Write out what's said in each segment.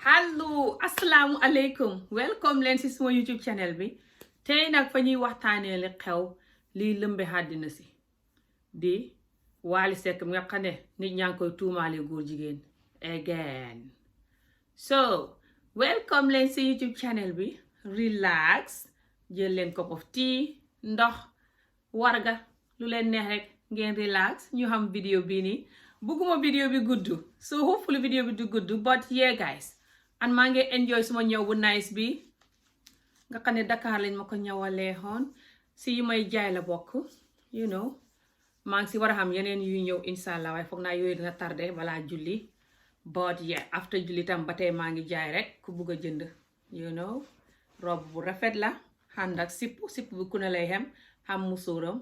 Hello, assalamu alaikum. Welcome leen si suma YouTube channel bi. Tey nag fa ñuy waxtaanee li xew liy lëmbe àddina si di Wally Seck mi nga xam ne nit ñaa ngi koy tuumaale góor jigéen again. So, welcome leen si YouTube channel bi. Relax, jël leen cup of tea, ndox, warga, lu leen neex rek ngeen relax ñu xam vidéo bii nii. Bugguma vidéo bi gudd, so hopefully vidéo bi du gudd, but yeah guys. And maa ngi enjoy suma ñëw bu nice bi nga xam ne Dakar lañ ma ko ñëwalee xoon si yu may jaay la bokk you know maa ngi si war a xam yeneen yuy ñëw insha Allah waaye foog naa yooyu dina tardé balaa julli but yeah after julli tam ba tey maa ngi jaay rek ku bugg a jënd you know robe bu rafet la ànd ak sipp bu ku ne lay xam musóoram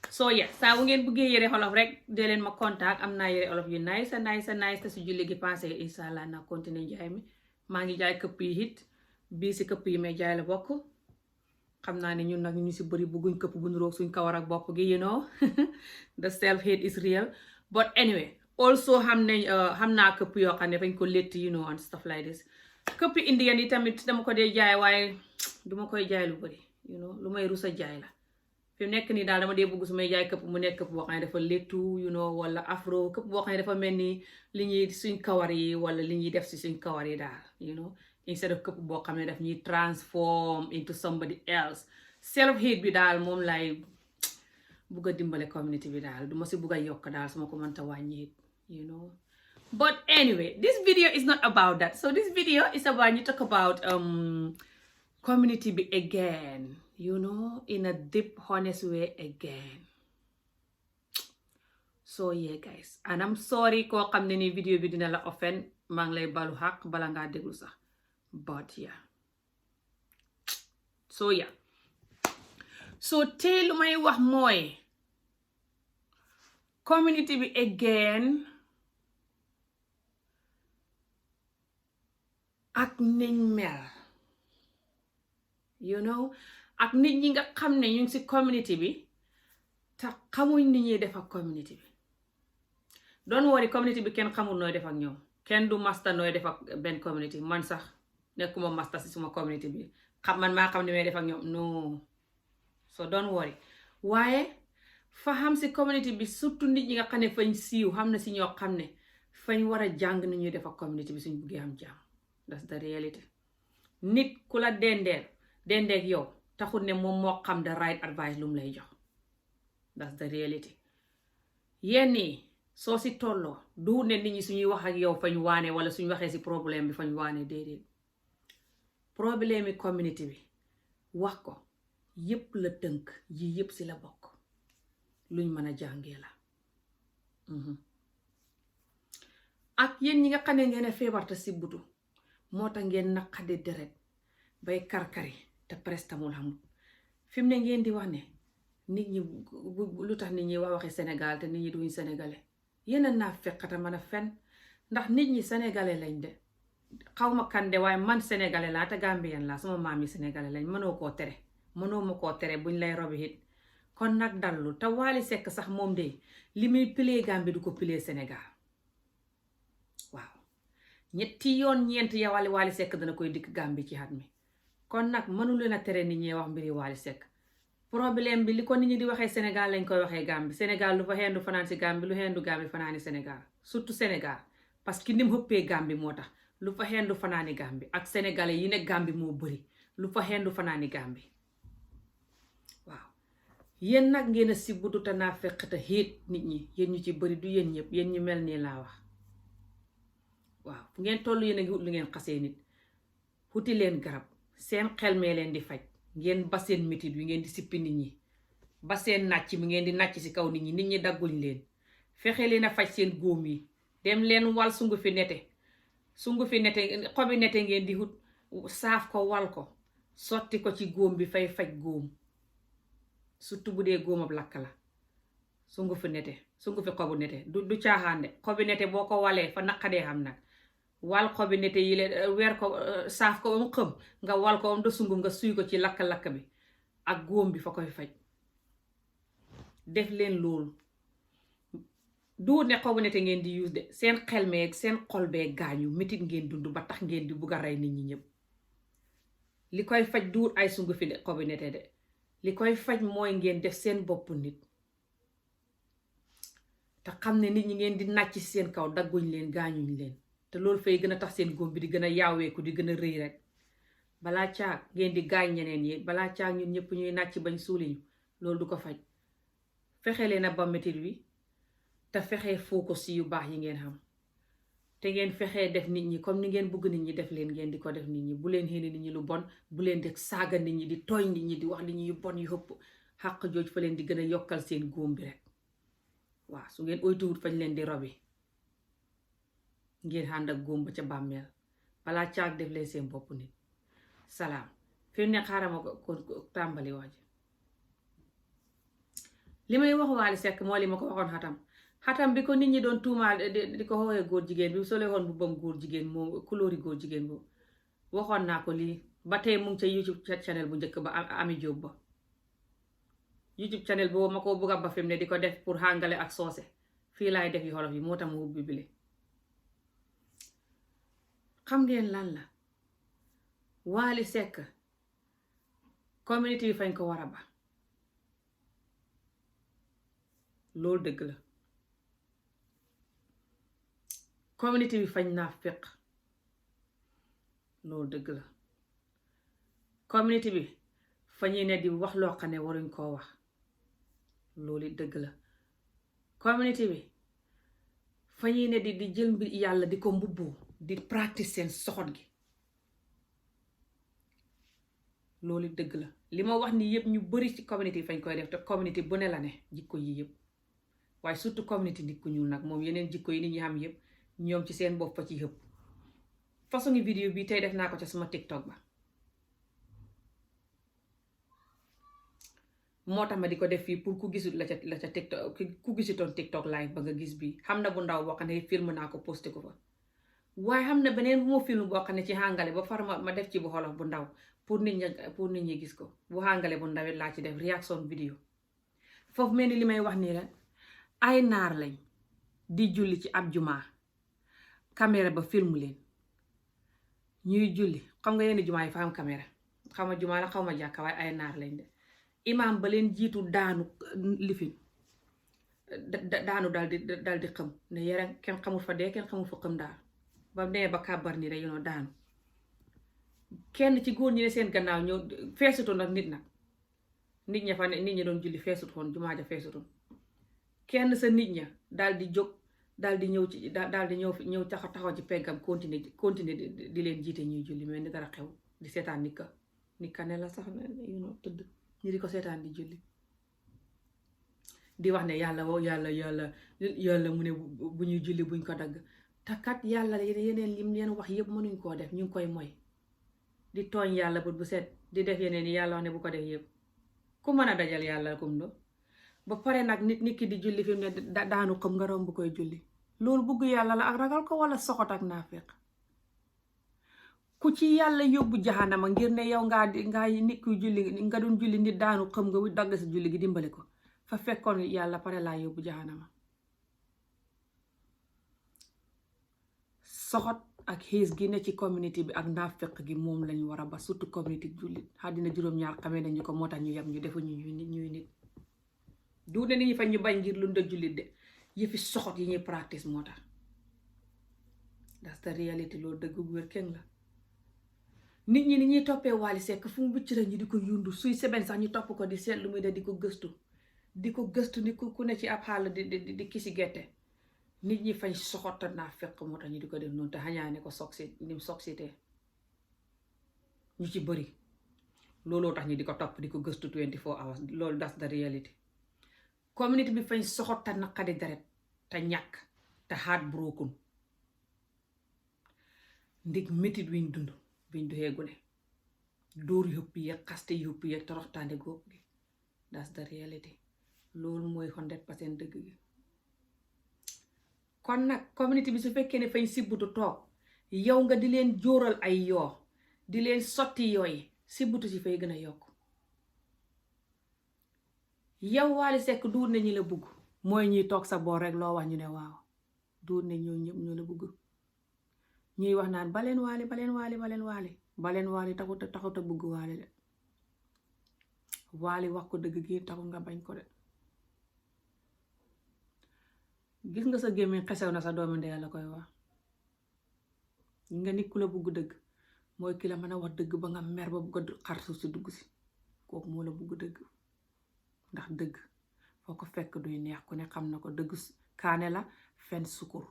so yeah saa bu ngeen buggee yére olof rek dee leen ma contact am naa yére olof yu nice te si julli gi passé insha Allah na continuer jaay mi maa ngi jaay këpp yi it bii si këpp yi may jaay la bokk xam naa ne ñun nag ñu si bëri bëgguñ këpp bu ñu roog suñ kawar ak bopp gi you know the self hate is real but anyway also xam naa këpp yoo xam ne fañ ko létt you know and stuff like this këpp indian yi tamit dama ko dee jaay waaye duma koy jaay lu bëri you know lu may rusa jaay la fi mu nekk nii daal dama dee bëgg su may jaay këpp mu nekk këpp boo xam ne dafa léttu you know wala afro këpp boo xam ne dafa mel ni li ñuy suñ kawar yi wala li ñuy def si suñ kawar yi daal you know instead of këpp boo xam ne daf ñuy transform into somebody else self hate bi daal moom lay bugg a dimbale community bi daal duma si bugg a yokk daal su ma ko mënta wàññi you know but anyway this video is not about that so this video is about ñu talk about community bi again you know in a deep honest way again so yeah guys and I'm sorry koo xam ne ni video bi dina la offend maa ngi lay balu xaq bala ngaa déglu sax but yeah so tey lu may wax mooy community bi again ak niñ mel you know ak nit ñi nga xam ne ñu ngi ci community bi te xamuñ ni ñuy def ak community bi don't worry community bi kenn xamul nooy def ak ñoom kenn du master nooy def ak benn community man sax nekkuma master ci suma community bi man maa xam ne may def ak ñoom no so don't worry waaye fa xam ci community bi surtout nit ñi nga xam ne fañ siiw xam na ci ñoo xam ne fañ war a jàng ni ñuy def ak community bi suñ buggee am jàmm that's the reality nit ku la dendeek yow taxul ne moom moo xam the right advice lu mu lay jox that's the reality yenn yi soo si tolloo du ne nit ñi suñuy wax ak yow fañ waane wala suñ waxee si problème bi fañ waane déedéet problème yi community bi wax ko yépp la tënk yi yépp si la bokk luñ mën a jàngee la ak yéen ñi nga xam ne ngeen a feebar te si butu moo tax ngeen naqadi deret bay karkari te prestamul xamul fi mu ne ngeen di wax ne nit ñi lu tax nit ñi waxi Sénégal te nit ñi duñ sénégalais yeneen naa fekkata mën a fen ndax nit ñi sénégalais lañ de xaw ma kan de waaye man sénégalais laa te gambien laa sama maam yi sénégalais lañ mënoo ma koo tere buñ lay robi it kon nag dallu te Wally Seck sax moom de li muy pilee Gambie du ko pilee Sénégal waaw ñetti yoon ñeent ya Wally Seck dana koy dikk Gambie ci at mi kon nag mënu leen a tere nit ñi wax mbiri Wally Seck problème bi li ko nit ñi di waxee Sénégal lañ koy waxee Gambie Sénégal lu fa xendu fanaan si Gambie lu xendu Gambie fanaani Sénégal surtout Sénégal parce que ni mu xëppee Gambie moo tax lu fa xendu fanaani Gambie ak sénégalais yi ne Gambie moo bëri lu fa xendu fanaani Gambie waaw yéen nag ngeen a si buddu te naa fekk te xiit nit ñi yéen ñu ci bëri du yéen ñëpp yéen ñu mel nii laa wax waaw fu ngeen toll yéen a ngi ut lu ngeen xasee nit xuti leen garab seen xel mee leen di faj ngeen ba seen métit bi ngeen di sippi nit ñi ba seen nàcc mi ngeen di nàcc ci kaw nit ñi dagguñ leen fexe leen a faj seen góom yi dem leen wal sungu fi nete xobi nete ngeen di hut saaf ko wal ko sotti ko ci góom bi fay faj góom surtout bu dee góomab lakk la sungu fi xobu nete du caaxaan de xobi nete boo ko walee fa naqadee xam nag wal xobi nete yi leen weer ko saaf ko ba mu xëm nga wal ko am da sungu nga suy ko ci lakk-lakk bi ak góom bi fa koy faj def leen loolu duut ne communauté ngeen di use de seen xel meeg seen xol bee gaañu métit ngeen dund ba tax ngeen di bugg a rey nit ñi ñëpp. li koy faj duut ay sungu fi de communauté de li koy faj mooy ngeen def seen bopp nit te xam ne nit ñi ngeen di nàcc ci seen kaw dagguñ leen gaañuñ leen te loolu fay gën a tax seen góom bi di gën a yaaweeku di gën a rëy rek balaa caag ngeen di gaañ ñeneen yi balaa caag ñun ñëpp ñuy nàcc bañ suuliñu loolu du ko faj. fexe leen a ba métit wi te fexe focus yu baax yi ngeen xam te ngeen fexee def nit ñi comme ni ngeen bëgg nit ñi def leen ngeen di ko def nit ñi bu leen xéene nit ñi lu bon bu leen di saaga nit ñi di tooñ nit ñi di wax nit ñi yu bon yu xëpp xàq jooj fa leen di gën a yokkal seen góom bi rek. waaw su ngeen oytuwut fañ leen di robi ngeen ànd ak góom ba ca bàmmeel balaa caag def leen seen bopp nit. salaam fi mu ne xaaral ma ko tàmbali wax ji li may wax Wally Seck moo li ma ko waxoon xatam bi ko nit ñi doon tuumaal di ko xoolee góor jigéen bi sole woon bu bam góor jigéen moom couleur góor jigéen boobu waxoon naa ko lii ba tey mu ngi ca YouTube channel bu njëkk ba Ami Jóob ba YouTube channel boobu ma ko bugg a ba fi mu ne di ko def pour hàngale ak soose fii laay def yi xolof yi moo tax mu ubbi bile. xam ngeen lan la Wally Seck community bi fañ ko war a ba loolu dëgg la. community bi fañ naa féq loolu dëgg la. community bi fañuy ne di wax loo xam ne waruñ koo wax loolu dëgg la. community bi fañuy ne di jël mbir yàlla di ko mbubboo di practice seen soxot gi loolu dëgg la. li ma wax ni yëpp ñu bari ci community fañ koy def te community bu ne la ne jikko yi yëpp waaye surtout community nit ku ñuul nag moom yeneen jikko yi nit ñi xam yëpp ñoom ci seen bopp fa ci yëpp. façon ngi vidéo bi tey def naa ko ca sama TikTok ba moo tax ma di ko def fii pour ku gisul la ca TikTok ku gisutoon TikTok live ba nga gis bii. xam na bu ndaw boo xam ne film naa ko posté ko fa waaye xam na beneen bu ma film boo xam ne ci hàngale ba far ma def ci bu xolof bu ndaw pour nit ñi gis ko bu hàngale bu ndawit laa ci def réaction vidéo. foofu mel ni li may wax nii la ay naar lañ di julli ci ab jumaa caméra ba film leen ñuy julli xam nga yenn jumaa yi fa am caméra xaw ma jumaa la xaw ma jàkka waaye ay naar lañ de. imaam ba leen jiitu daanu lifin daanu dal di xëm ne yeren kenn xamul fa dee kenn xamul fa xëm daal ba nee ba kàbbar ni rek yono daanu kenn ci góor ñi ne seen gannaaw ñëw feesutoon ak nit nag nit ña fa ne nit ñi doon julli feesutoon jumaa ja feesutoon kenn sa nit ña daal di jóg daal di ñëw ci daal di ñëw taxaw ci peggam continuer di leen jiite ñuy julli mel ni dara xew di seetaan nit ka ne la sax yono tëdd ñi di ko seetaan di julli di wax ne yàlla mu ne bu ñuy julli buñ ko dagg te kat yàlla yeneen lim leen wax yëpp mënuñ koo def ñu ngi koy moy di tooñ yàlla bu set di def yeneen yi yàlla wax ne bu ko def yëpp ku mën a dajal yàlla kum do ba pare nag nit ki di julli fi mu ne daanu xam nga romb koy julli loolu bugg yàlla la ak ragal ko wala soxot ak naafeq. ku ci yàlla yóbbu jaxanama ngir ne yow ngaa nit kuy julli nga doon julli nit daanu xam nga dagg sa julli gi dimbali ko fa fekkoon yàlla pare laa yóbbu jaxanama. soxot ak xiis gi ne ci community bi ak naafeq gi moom lañ war a ba surtout community jullit àddina juróom-ñaar xamee nañu ko moo tax ñu yem ñu defuñu ñuy nit du ne nit ñi fa ñu bañ ngir lu nda jullit de yëfi soxot yi ñuy practice moo tax. that's the reality loolu dëgg gu wér kenn la. nit ñi ni ñuy toppee Wally Seck fu mu bëcc ñu di ko yundu suy seben sax ñu topp ko di seet lu muy de di ko gëstu ni ku ne ci ab xaal di kisi gerte. nit ñi fañ soxota naa fekk moo tax ñu di ko def noonu te xañaane ko nim soxsitee ñu ci bëri looloo tax ñu di ko topp di ko gëstu 24 hours loolu that's the reality. community bi fañ soxota naqadi deret te ñàkk te heartbroken ndig métit wiñ dund biñ doxee gune dóor yëpp yeeg xaste yëpp yeeg toroxtaande góob gi that's the reality. loolu mooy 100% dëgg gi. kon nag community bi su fekkee ne fañ sibbutu toog yow nga di leen jóoral ay yoo di leen sotti yooyi sibbutu si fay gën a yokk. yow Wally Seck duur na ñi la bugg mooy ñuy toog sa boor rek loo wax ñu ne waaw duut ne ñoo ñëpp ñoo la bëgg. ñuy wax naan baleen waali taxut a bëgg waali de. waali wax ko dëgg gi taxul nga bañ ko de. gis nga sa gémmiñ xesew na sa doomi ndey la koy wax. nga nit ku la bëgg dëgg mooy ki la mën a wax dëgg ba nga mer ba bëgg a xar suuf si dugg si kooku moo la bëgg dëgg. ndax dëgg foo ko fekk duy neex ku ne xam na ko dëgg kaane la fen sukur.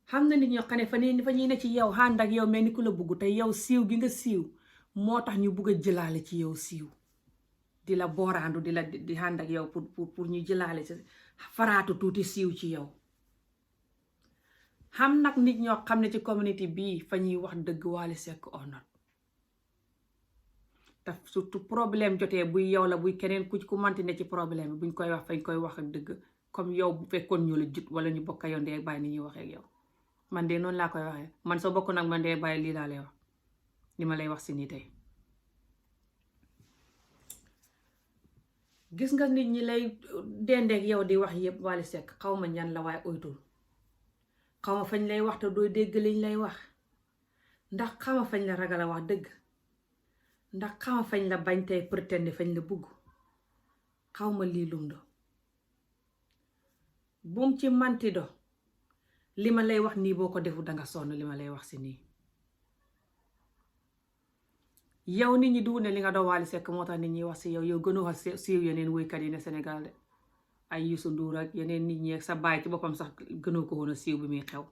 xam na nit ñoo xam ne fa ñuy ne ci yow ànd ak yow mel ni ku la bëgg te yow siiw gi nga siiw moo tax ñu bëgg a jëlaale ci yow siiw di la booraandu di ànd ak yow pour ñu jëlaale ci faraatu tuuti siiw ci yow. xam nag nit ñoo xam ne ci communauté bii fa ñuy wax dëgg Wally Seck onot te surtout problème jotee buy yow la buy keneen ku manti ne ci problème buñ koy wax fañ koy wax ak dëgg comme yow bu fekkoon ñu la jut wala ñu bokk yow ndee bàyyi ni ñuy waxee ak yow. man de noonu laa koy waxee man soo bokk nag man dee bàyyi lii laa lay wax li ma lay wax si nii tey. gis nga nit ñi lay dendeek yow di wax yëpp Wally Seck xaw ma ñan la waaye oytul xaw ma fañ lay wax te doo dégg liñ lay wax ndax xaw ma fañ la ragal a wax dëgg ndax xaw ma fañ la bañ tey pretendre fañ la bugg xaw ma lii lum do bum ci manti do li ma lay wax nii boo ko defu danga sonn li ma lay wax si nii. yow nit ñi du ne li nga doo Wally Seck moo tax nit ñi wax si yow gënoo wax siiw yeneen woykat yi ne Sénégal de ay Youssou Ndour ak yeneen nit ñi ak sa baay ci boppam sax gënoo ko woon a siiw bi muy xew.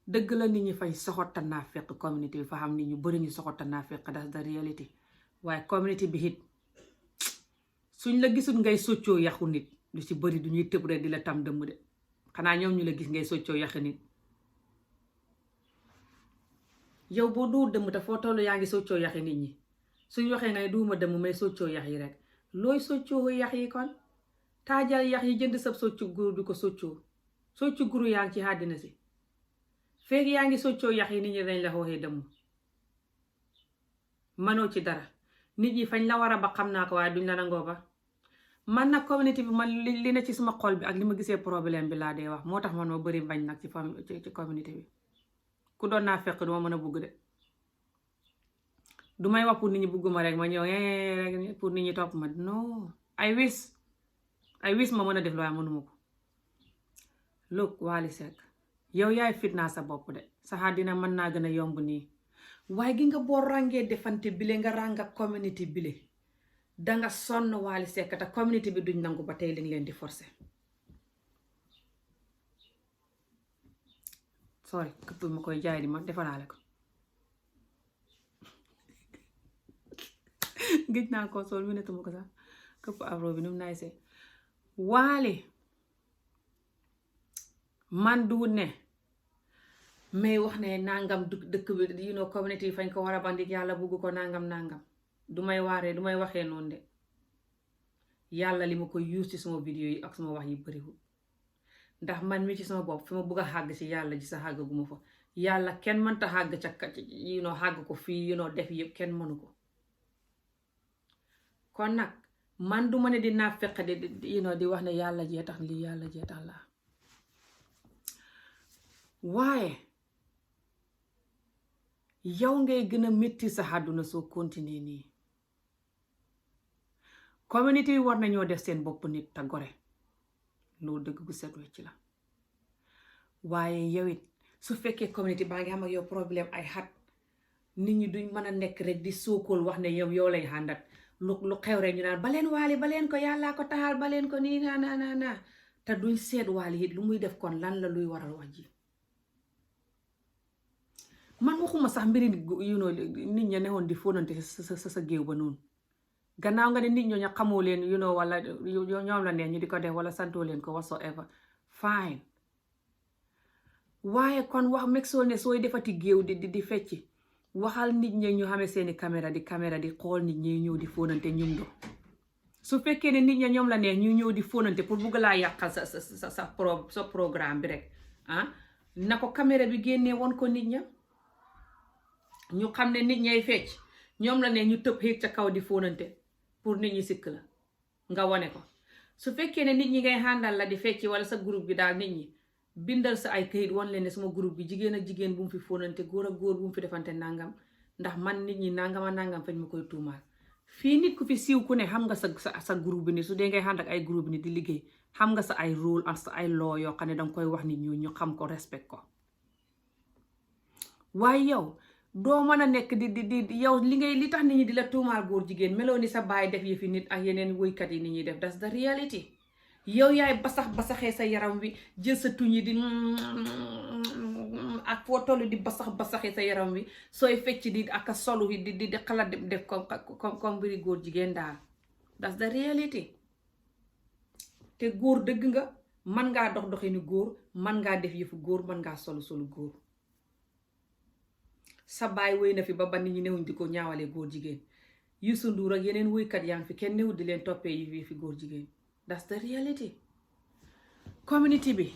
dëgg la nit ñi fañ soxota naa fekk communauté bi fa xam nit ñu bari ñu soxota naa fekk das da réalité waaye communauté bi it suñ la gisul ngay soccoo yaxu nit lu ci bari du ñuy tëb rek di la tam dëmm de xanaa ñoom ñu la gis ngay soccoo yaxu nit. yow boo duur dëmm te foo tollu yaa ngi soccoo yaxi nit ñi suñ waxee ngay duuma dëmm may soccoo yax yi rek looy soccoo yax yi kon taajal yax yi jënd sab soccu guru di ko soccoo soccu guru yaa ngi ci àddina si feeg yaa ngi soccoo yax yi nit ñi dañ la waxee dëmm manoo ci dara nit ñi fañ la war a ba xam naa ko waaye duñ la nangoo ba. man nag communauté bi man li ne ci suma xol bi ak li ma gisee problème bi laa dee wax moo tax man ma bari bañ nag ci communauté bi. ku doon naa fekk duma mën a bugg de du may wax pour nit ñi bugguma rek ma ñëw rek pour nit ñi topp ma non ay wis ma mën a def lu waaye mënuma ko. look Wally Seck yow yaay fitnaa sa bopp de sa àddina mën naa gën a yomb nii waaye gi nga boo ràngee defante bile nga rànga communauté bile danga sonn Wally Seck te communauté bi duñ nangu ba tey liñ leen di forcer. sorry këpp ma koy jaay di ma defaraale ko gëj naa ko sol mi netuma ko sax këpp afro bi nu mu naay see. Wally man du ne mais wax ne nangam dëkk bi communauté yi fañ ko war a bandik yàlla bugg ko nangam du may waxee noonu de yàlla li ma koy use ci sama vidéo yi ak sama wax yi bariwul ndax man mi ci sama bopp fi ma bëgg a xàgg ci yàlla ji sa xàggaguma fa yàlla kenn mënta xàgg ca xàgg ko fii def yëpp kenn mënu ko. kon nag man du ma ne dinaa fekk di wax ne yàlla jee tax lii yàlla jee tax laa waaye yow ngay gën a métti sa àdduna soo continuer nii. communauté yi war nañoo def seen bopp nit te gore loolu dëgg bu set wecc la waaye yow it su fekkee communauté baa ngi am ak yow problème ay xat nit ñi duñ mën a nekk rek di sookool wax ne yow lay xàndat lu xew rek ñu naan baleen Wally baleen ko yàllaa ko taxal baleen ko nii naa te duñ seet Wally it lu muy def kon lan la luy waral wax ji. man waxuma sax mbiri nit ña newoon di fóonante sa géew ba noonu gannaaw nga ne nit ñooñu xamoo leen wala ñoom la neex ñu di ko def wala santoo leen ko whatsoever fine waaye kon wax meg soo ne sooy defati géew di fecci waxal nit ñi ñu xamee seeni caméra di xool nit ñi ñëw di fóonante ñum do su fekkee ne nit ña ñoom la neex ñu ñëw di fóonante pour bugg laa yàqal sa programme bi rek na ko caméra bi génnee woon ko nit ña ñu xam ne nit ñay fecc ñoom la ne ñu tëb xéeg ca kaw di fóonante pour nit ñi sikk la nga wane ko. su fekkee ne nit ñi ngay xàndal la di fecci wala sa groupe bi daal nit ñi bindal sa ay këyit wan leen ne sama groupe bi jigéen ak jigéen bu mu fi fóonante góor ak góor bu mu fi defante nangam ndax man nit ñi nangama nangam fañ ma koy tuumaal. fii nit ku fi siiw ku ne xam nga sa groupe bi ni su dee ngay xànd ak ay groupe bi ni di liggéey xam nga sa ay rôle ak sa ay loo yoo xam ne danga koy wax nit ñu xam ko respect ko. waaye yow doo mën a nekk di yow li tax nit ñi di la tuumaal góor jigéen meloo ni sa baay def yëfi nit ak yeneen woykat yi nit ñuy def that's the reality. yow yaay basaxee sa yaram wi jël sa tuñ yi di ak foo toll di basaxee sa yaram wi sooy fecc di ak a solu di xalaat def comme mbiri góor jigéen daal that's the reality. te góor dëgg nga man ngaa doxi ni góor man ngaa def yëfu góor man ngaa solu góor. sa baay wéy na fi ba nit ñi newuñ di ko ñaawalee góor jigéen. Youssou Ndour ak yeneen woykat yaa ngi fi kenn newut di leen toppee yi fi góor jigéen. that's the reality. community bi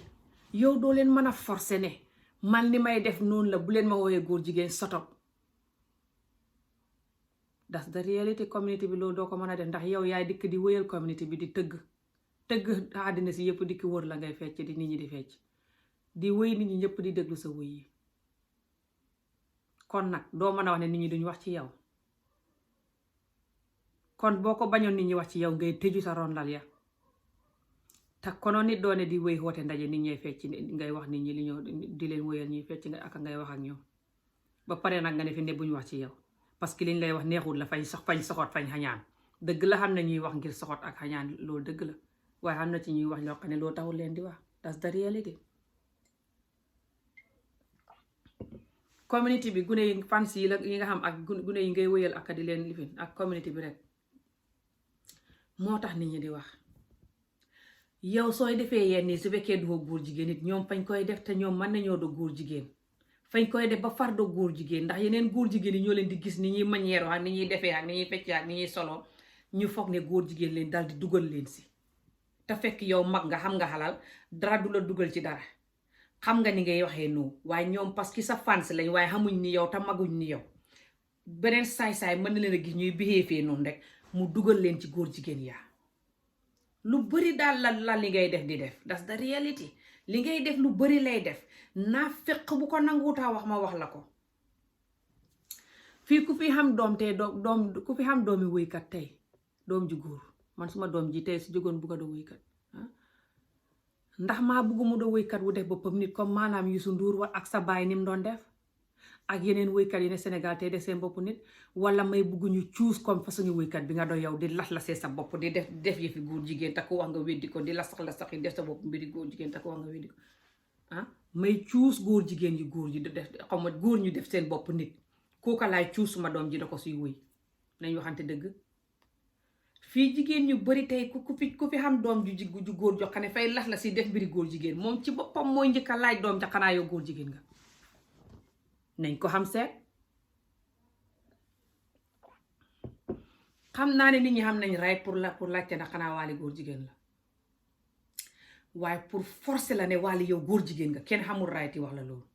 yow doo leen mën a forcer ne man li may def noonu la bu leen ma woowee góor jigéen sotop. that's the reality. community bi loolu doo ko mën a def ndax yow yaay dikk di wéyal community bi di tëgg àddina si yëpp dikk wër la ngay fecc di nit ñi di fecc di wéy nit ñi ñëpp di déglu sa wéy yi. kon nag doo mën a wax ne nit ñi duñ wax ci yow. kon boo ko bañoon nit ñi wax ci yow ngay tëju sa ronlal ya te konoon nit doone di wéy woote ndaje nit ñay fecc ngay wax nit ñi li ñoo di leen wéyal ñuy fecc nga ak ngay wax ak ñoom ba pare nag nga ne fi ne buñ wax ci yow parce que liñ lay wax neexul la fañ soxot fañ xañaan. dëgg la xam na ñuy wax ngir soxot ak xañaan loolu dëgg la waaye xam na ci ñuy wax loo xam ne loo taxul leen di wax that's the reality. community bi gune yi fans yi la yi nga xam ak gune yi ngay wéyal ak di leen lifin ak community bi rek moo tax nit ñi di wax. yow sooy defee yenn yi su fekkee du góor jigéen nit ñoom fañ koy def te ñoom mën nañoo do góor jigéen fañ koy def ba far do góor jigéen ndax yeneen góor jigéen yi ñoo leen di gis ni ñuy manière ak ni ñuy defee ak ni ñuy feccee ak ni ñuy solo ñu foog ne góor jigéen leen daal di dugal leen si. te fekk yow mag nga xam nga xalal dara du la dugal ci dara xam nga ni ngay waxee noonu waaye ñoom parce que sa fans lañ waaye xamuñ ni yow te maguñ ni yow beneen saay-saay mën na leen a gis ñuy biheefee noonu rek mu dugal leen ci góor jigéen yaa. lu bari daal la li ngay def di def that's the reality. li ngay def lu bari lay def naa fekk bu ko nanguutaa wax ma wax la ko. fii ku fi xam doom tey doom ku fi xam doomi woykat tey doom ju góor man suma doom ji tey su jógoon bugga do woykat ndax maa bugg mu do woykat wu def boppam nit comme maanaam Youssou Ndour wa ak sa baay ni mu doon def ak yeneen woykat yi ne Sénégal tey def seen bopp nit wala may bugg ñu cuus comme façon woykat bi nga doon yow di las-lasee sa bopp di def yëfi góor jigéen te ko wax nga weddi ko di lasax yi def sa bopp mbiri góor jigéen te ko wax nga weddi ko may cuus góor jigéen yu góor ji def xaw ma góor ñu def seen bopp nit kooka laay cuus suma doom ji da ko suy wëy nañ waxante dëgg. fii jigéen ñu bari tey ku fi xam doom ju góor jox ne fay las la si def mbiri góor jigéen moom ci boppam mooy njëkk a laaj doom ja xanaa yow góor jigéen nga. nañ ko xam seet xam naa ne nit ñi xam nañ right pour laajte ndax xanaa Wally góor jigéen la waaye pour forcer la ne Wally yow góor jigéen nga kenn xamul right yi wax la loolu.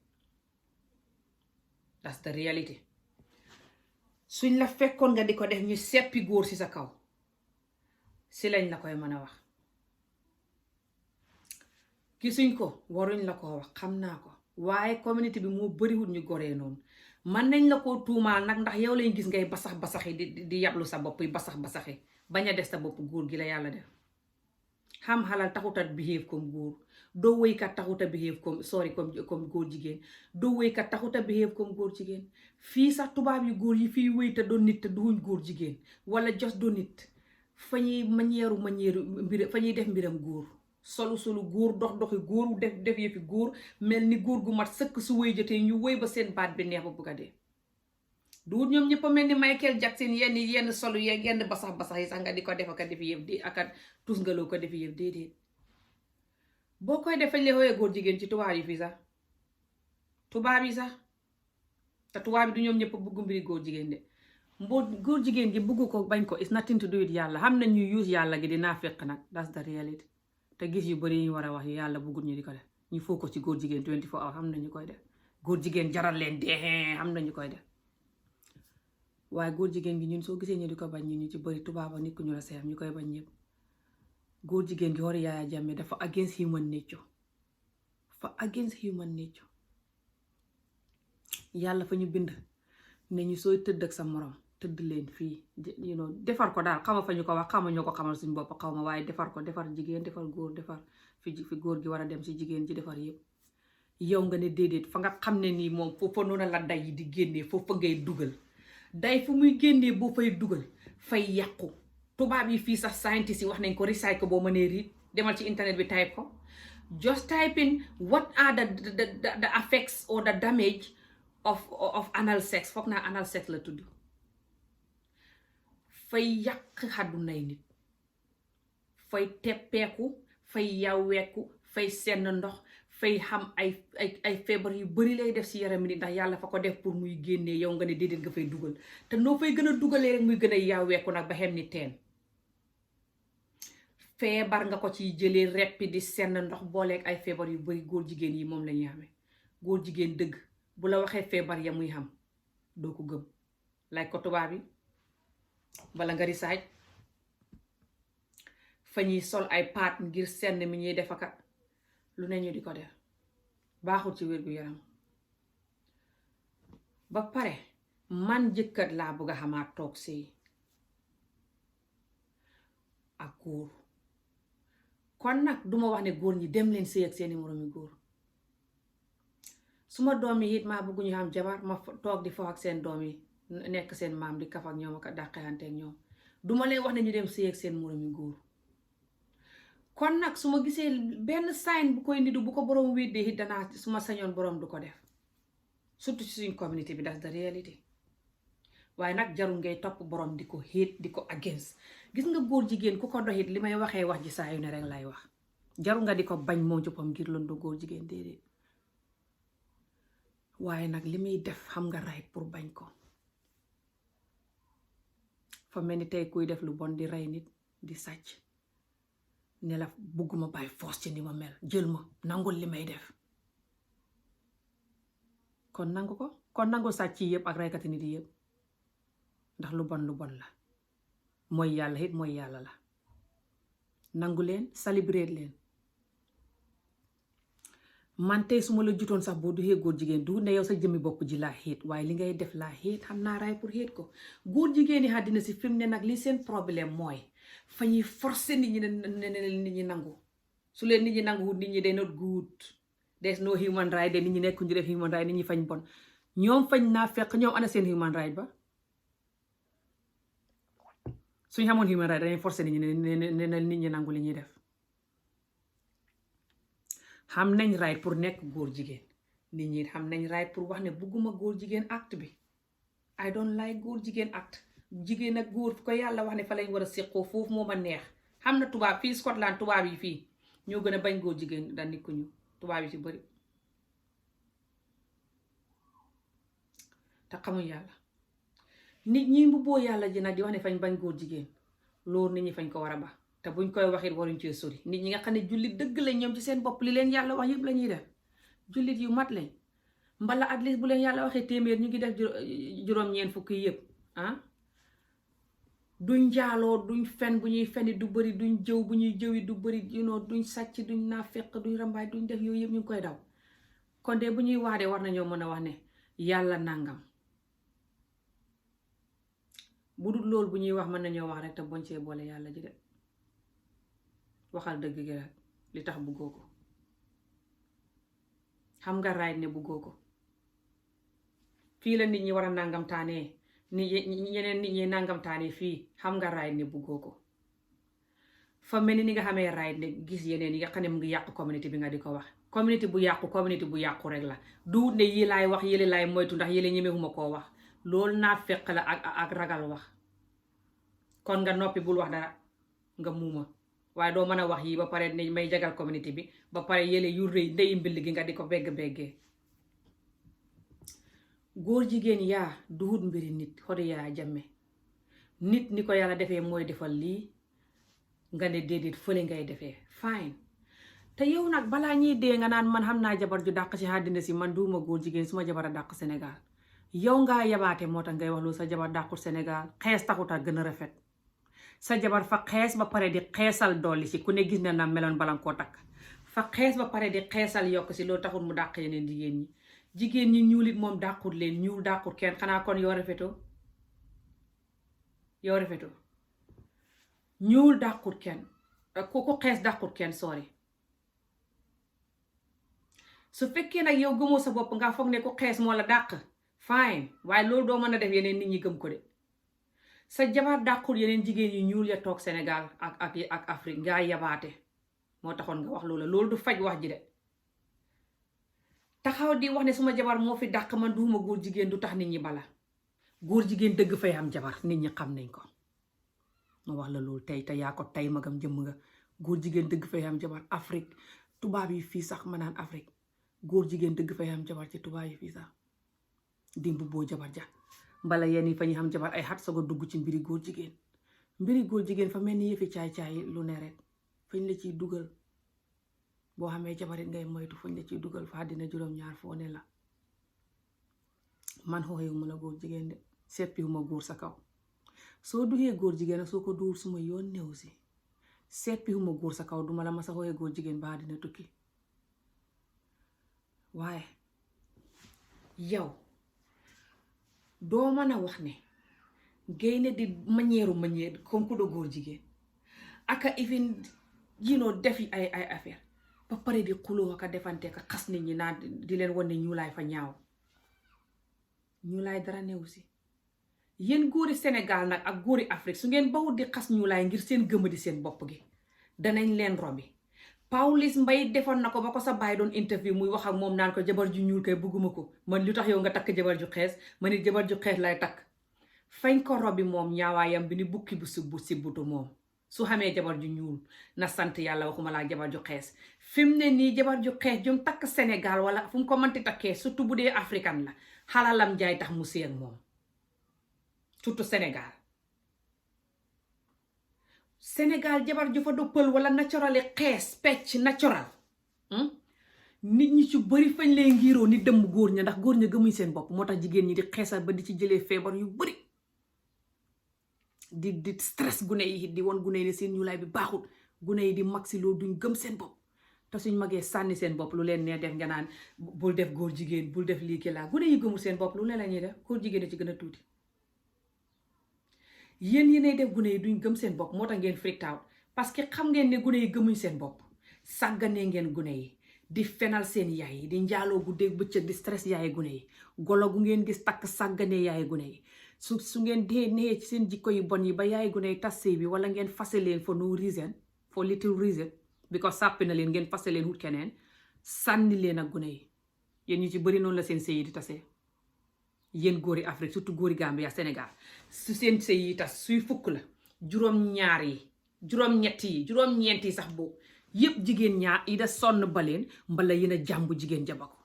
that's the reality. suñ la fekkoon nga di ko def ñu seppi góor ci sa kaw si lañ la koy mën a wax. gisuñ ko waruñ la ko wax xam naa ko waaye community bi moo bariwul ñu goree noonu man nañ la ko tuumaal nag ndax yow lañ gis ngay basax-basaxi di yablu sa bopp yi basax-basaxi bañ a des sa bopp góor gi la yàlla def. xam xalal taxutat behave comme góor doo woykat taxuta behave comme góor jigéen doo woykat taxuta behave comme góor jigéen. fii sax tubaab yu góor yi fii wéy te doon nit te duñ góor jigéen wala jos doon nit fa ñuy manière mbir fa ñuy def mbiram góor solu góor doxi góor def yëfi góor mel ni góor gu mat sëkk su wéy jotee ñu wéy ba seen baat bi neex ba bëgg a dee. duut ñoom ñëpp a mel ni Michael Jackson yenn solu yeeg yenn basax yi sax nga di ko def aka defi yëf di aka tus ngaloo ko defi yëf déedéet. boo koy defañ le xooyee góor jigéen ci tubaab yi fii sax tubaab yi sax te tubaab yi du ñoom ñëpp bëgg mbiri góor jigéen de góor jigéen gi bëgg ko bañ ko it's nothing to do with yàlla xam na ñuy use yàlla gi dinaa fekk nag that's the reality. te gis yu bari ñu war a wax yàlla bëggul ñu di ko def ñu foo ko ci góor jigéen 24 hours xam nañu koy def góor jigéen jaral leen dee xam nañu koy def waaye góor jigéen gi ñun soo gisee ñu di ko bañ ñu ci bëri tubaaba nit ku ñu la seef ñu koy bañ ñëpp. góor jigéen gi wari Yaya Jammeh dafa against human nature, fa against human nature. yàlla fa ñu bind ne ñu sooy tëdd ak sa morom tëdd leen fii defar ko daal xama fa ñu ko wax xama ñoo ko xamal suñ bopp xaw ma, waaye defar ko, defar jigéen defar góor, defar fi góor gi war a dem si jigéen ji, defar yëpp. yow nga ne déedéet fa nga xam ne nii moom foofa noonu la day yi di génnee foofa ngay dugal day fu muy génnee boo fay dugal fay yàqu. tubaab yi fii sax scientist yi wax nañ ko recycle boo mënee riit demal ci internet bi type ko, just type in what are the effects or the damage of anal sex. foog naa anal sex la tudd. fay yàq xaddunay nit, fay teppeeku, fay yawweeku, fay senn ndox, fay xam ay feebar yu bari lay def si yaram nit ndax yàlla fa ko def pour muy génnee. yow nga ne déedéet nga fay dugal te noo fay gën a dugalee rek muy gën a yawweeku nag ba xem ni teen. feebar nga ko ci jëlee reppi di senn ndox booleeg ay feebar yu bari. góor jigéen yi moom la ñuy amee. góor jigéen dëgg bu la waxee feebar ya muy xam doo ko gëm, laaj ko tubaab yi bala nga risaaj. fa ñuy sol ay paat ngir senn mi ñuy defaka lu ne ñu di ko def, baaxul ci wér gu yaram. ba pare man jëkkat laa bëgg a xamaat toog sëy ak góor. kon nag duma wax ne góor ñi dem leen sëy ak seeni moroomi góor. suma doom yi it maa bëgg ñu xam jabar ma toog di fo ak seen doom yi nekk seen maam di kaf ak ñoom ak dàqeante ak ñoom. duma leen wax ne ñu dem sëy ak seen moroomi góor. kon nag su ma gisee benn sign bu koy nidu bu ko borom weddee it danaa su ma sañoon borom du ko def, surtout ci suñ community bi, that's the reality. waaye nag jarul ngay topp borom di ko hate di ko against. gis nga góor jigéen ku ko doxit li may waxee wax ji saa yu ne rek lay wax. jarul nga di ko bañ moo joppam ngir loolu góor jigéen déedéet. waaye nag li muy def xam nga right pour bañ ko. fa mel ni tey kuy def lu bon di rey nit di sàcc ne la bugguma bàyyi force ci ni ma mel, jël ma nangul li may def. kon nangu ko, kon nangu sàcc yi yëpp ak reykati nit yi yëpp ndax lu bon la. mooy yàlla it mooy yàlla la. nangu leen, célébrer leen. man tey su ma la jutoon sax boo duxee góor jigéen du ne yow sa jëmmi bopp ji laa xéet, waaye li ngay def laa xéet, xam naa raay pour xéet ko. góor jigéen yi àddina si fi mu ne nag li seen problème mooy fa ñuy forcer nit ñi ne nit ñi nangu. su leen nit ñi nangu nit ñi they not good, there's no human right, de nit ñi nekkuñ di def human right, nit ñi fañ bon. ñoom fañ naa fekk ñoom ana seen human right ba. suñ xamoon human right dañuy forcer nit ñi ne nit ñi nangu li ñuy def. xam nañ right pour nekk góor jigéen, nit ñi xam nañ right pour wax ne bugguma góor jigéen acte bi. I don't like góor jigéen acte. jigéen ak góor fu ko yàlla wax ne fa lañ war a séqoo foofu moo ma neex. xam na tubaab fii Scotland tubaab yi fii ñoo gën a bañ góor jigéen da nit ku ñu tubaab yi ci bari te xamuñ yàlla. nit ñi mbubboo yàlla ji nag di wax ne fañ bañ góor jigéen loolu nit ñi fañ ko war a ba te buñ koy waxit waruñ cee sori. nit ñi nga xam ne jullit dëgg lañ ñoom ci seen bopp li leen yàlla wax yëpp la ñuy def. jullit yu mat lañ mbala at least bu leen yàlla waxee téeméer ñu ngi def juróom-ñeent fukki yëpp duñ njaaloo, duñ fen bu ñuy feni du bëri, duñ jëw bu ñuy jëwi du bëri, duñ sàcc, duñ naafeq, duñ rambaay, duñ def yooyu yëpp ñu ngi koy daw. kon de bu ñuy wax de war nañoo mën a wax ne yàlla nangam. bu dul loolu bu ñuy wax mën nañoo wax rek te boñ cee boole yàlla ji de. waxal dëgg gi rek li tax buggoo ko. xam nga raay ne buggoo ko. fii la nit ñi war a nangam taanee ñeneen nit ñi nangam taanee fii xam nga raay ne buggoo ko. fa mel ni nga xamee raay ne gis yeneen yi nga xam ne mu ngi yàqu communauté bi nga di ko wax. communauté bu yàqu rek la. du ne yi laay wax yële laay moytu ndax yële ñemewuma koo wax. loolu naa fekk la ak ragal wax. kon nga noppi bul wax dara nga muuma. waaye doo mën a wax yi ba pare ne may jagal communauté bi ba pare yële yu rëy ndey mbill gi nga di ko begg-beggee. góor jigéen yaa duhut mbiri nit xodi Yaya Jammeh. nit ni ko yàlla defee mooy defal lii nga ne déedéet fële ngay defee fine. te yow nag balaa ñuy dee nga naan man xam naa jabar ju dàq ci àddina si man duuma góor jigéen suma jabar a dàq Sénégal. yow ngaa yabaate moo tax ngay wax loolu sa jabar dàqul Sénégal xees taxut a gën a rafet sa jabar fa xees ba pare di xeesal dolli si ku ne gis na meloon balan koo takk fa xees ba pare di xeesal yokk si loolu taxul mu dàq yeneen jigéen ñi ñuulit moom dàqut leen ñuul dàqut kenn xanaa kon yoo rafetoo ñuul dàqut kenn ku xees dàqut kenn sori su fekkee nag yow gëmoo sa bopp nga foog ne ku xees moo la dàq fine waaye loolu doo mën a def yeneen nit ñi gëm ko de sa jabar dàqul yeneen jigéen yu ñuul ya toog Sénégal ak Afrique ngaa yabaate moo taxoon nga wax loolu du faj wax ji de taxaw di wax ne suma jabar moo fi dàq man duuma góor jigéen du tax nit ñi bala góor jigéen dëgg fay am jabar nit ñi xam nañ ko ma wax la loolu tey te yaa ko tey magam jëmm nga góor jigéen dëgg fay am jabar Afrique tubaab yi fii sax ma naan Afrique góor jigéen dëgg fay am jabar ci tubaab yi fii sax dimb boo jabar ja mbala yenn yi fa ñu xam jabar ay xat soog a dugg ci mbiri góor jigéen fa mel ni yëfi caay-caay lu ne rek fañ la ciy dugal boo xamee jabarit ngay moytu fañ la ciy dugal fa dina juróom-ñaar foo ne la man xooxewuma la góor jigéen de seppiwuma góor sa kaw soo duxee góor jigéen soo ko duur suma yoon néew si seppiwuma góor sa kaw duma la ma sa xooxee góor jigéen ba dina tukki waaye yow doo mën a wax ne gaynde di manière comme ku do góor jigéen aka even def ay affaire ba pare di xuloo aka defante ka xas nit ñi naan di leen wan ne ñuulaay fa ñaaw ñuulaay dara newu si yéen góori Sénégal nag ak góori Afrique su ngeen bawut di xas ñuulaay ngir seen gëmadi seen bopp gi danañ leen robi Pawlish Mbaye defoon na ko ba ko sa baay doon interview muy wax ak moom naan ko jabar ju ñuul kay bëgguma ko man lu tax yow nga takk jabar ju xees man it jabar ju xees lay takk fañ ko robi moom ñaawaayam bi ni bukki bu sibbutu moom su xamee jabar ju ñuul na sant yàlla waxuma laa jabar ju xees fi mu ne nii jabar ju xees jum takk Sénégal wala fu mu ko mënti takkee surtout bu dee africain la xalalam jaay tax mu séeg moom surtout Sénégal jabar ju fa doppal wala naturali xees pecc natural nit ñi ci bari fañ lee ngiroo ni dëmm góor ña ndax góor ña gëmuñ seen bopp moo tax jigéen ñi di xeesal ba di ci jëlee feebar yu bari di stress gune yi di won gune yi ne seen ñuulaay bi baaxul gune yi di mag si loolu duñ gëm seen bopp te suñ magee sànni seen bopp lu leen nee def nga naan bul def góor jigéen bul def lii ki laa gune yi gëmul seen bopp lu ne la ñuy def góor jigéen ci gën a tuuti yéenay def gune yi duñ gëm seen bopp moo tax ngeen freaked out parce que xam ngeen ne gune yi gëmuñ seen bopp sàgganee ngeen gune yi di fenal seen yaay yi di njaaloo guddeeg bëccëg di stress yaay gune yi golo gu ngeen gis takk sàgganee yaay gune yi su ngeen dee nee ci seen jikko yu bon yi ba yaay gune yi tas sëy bi wala ngeen fase leen for no reason for little reason because sàppi na leen ngeen fase leen wut keneen sànni leen ak gune yi yéen ñu ci bëri noonu la seen sëy yi di tasee yéen góori Afrique surtout góori Gambia Sénégal su seen sëy yi tas suy fukk la juróom-ñaar yi juróom-ñett yi juróom-ñeent yi sax boobu yépp jigéen ñaar yi da sonn baleen mbala yéen a jàmbu jigéen jaba ko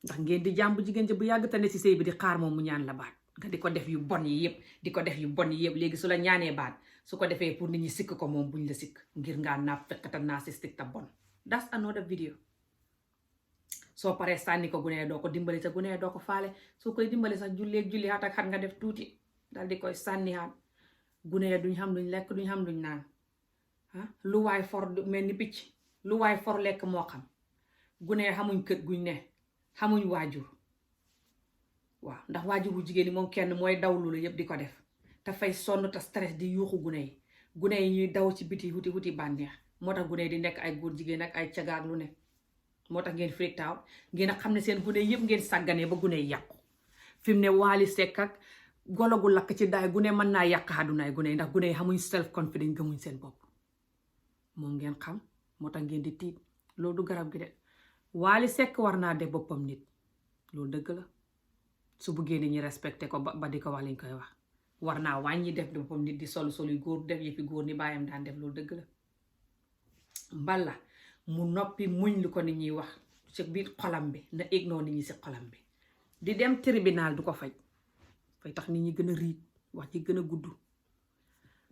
ndax ngeen di jàmbu jigéen ja bu yàgg tane si sëy bi di xaar moom mu ñaan la baat nga di ko def yu bon yi yépp di ko def yu bon yi yépp léegi su la ñaanee baat su ko defee pour nit ñi sikk ko moom buñ la sikk ngir ngaa naa fekkata naa si stik ta bon that's another video soo paree sànni ko gunee doo ko dimbali sa gunee doo ko faale soo koy dimbali sax julli xat ak xat nga def tuuti dal di koy sànni xaat gunee duñ xam luñ lekk duñ xam luñ naan lu waay for mel ni picc lu waay for lekk moo xam gunee xamuñ kët guñ ne xamuñ waajur waaw ndax waajur bu jigéen ñi moom kenn mooy daw loolu yëpp di ko def te fay sonn te stress di yuuxu gune yi ñuy daw ci biti wuti bànneex moo tax gune yi di nekk ay góor jigéen ak ay cagaag lu ne moo tax ngeen freaked out ngeen a xam ne seen gune yëpp ngeen sàgganee ba gune yi yàqu fi mu ne Wally Seck ak golo gu lakk ci daay gune mën naa yàq àddunaay gune yi ndax gune yi xamuñ self confidence gëmuñ seen bopp moom ngeen xam moo tax ngeen di tiit loolu du garab gi de Wally Seck war naa def boppam nit loolu dëgg la su buggee nit ñi respecté ko ba di ko wax liñ koy wax war naa wàññi def boppam nit di sol yu góor def yëfi góor ni bàyyam daan def loolu dëgg la mbala mu noppi muñ lu ko nit ñuy wax ci biir xolam bi na ignore nit ñi si xolam bi di dem tribunal du ko fay tax nit ñi gën a riit wax ci gën a gudd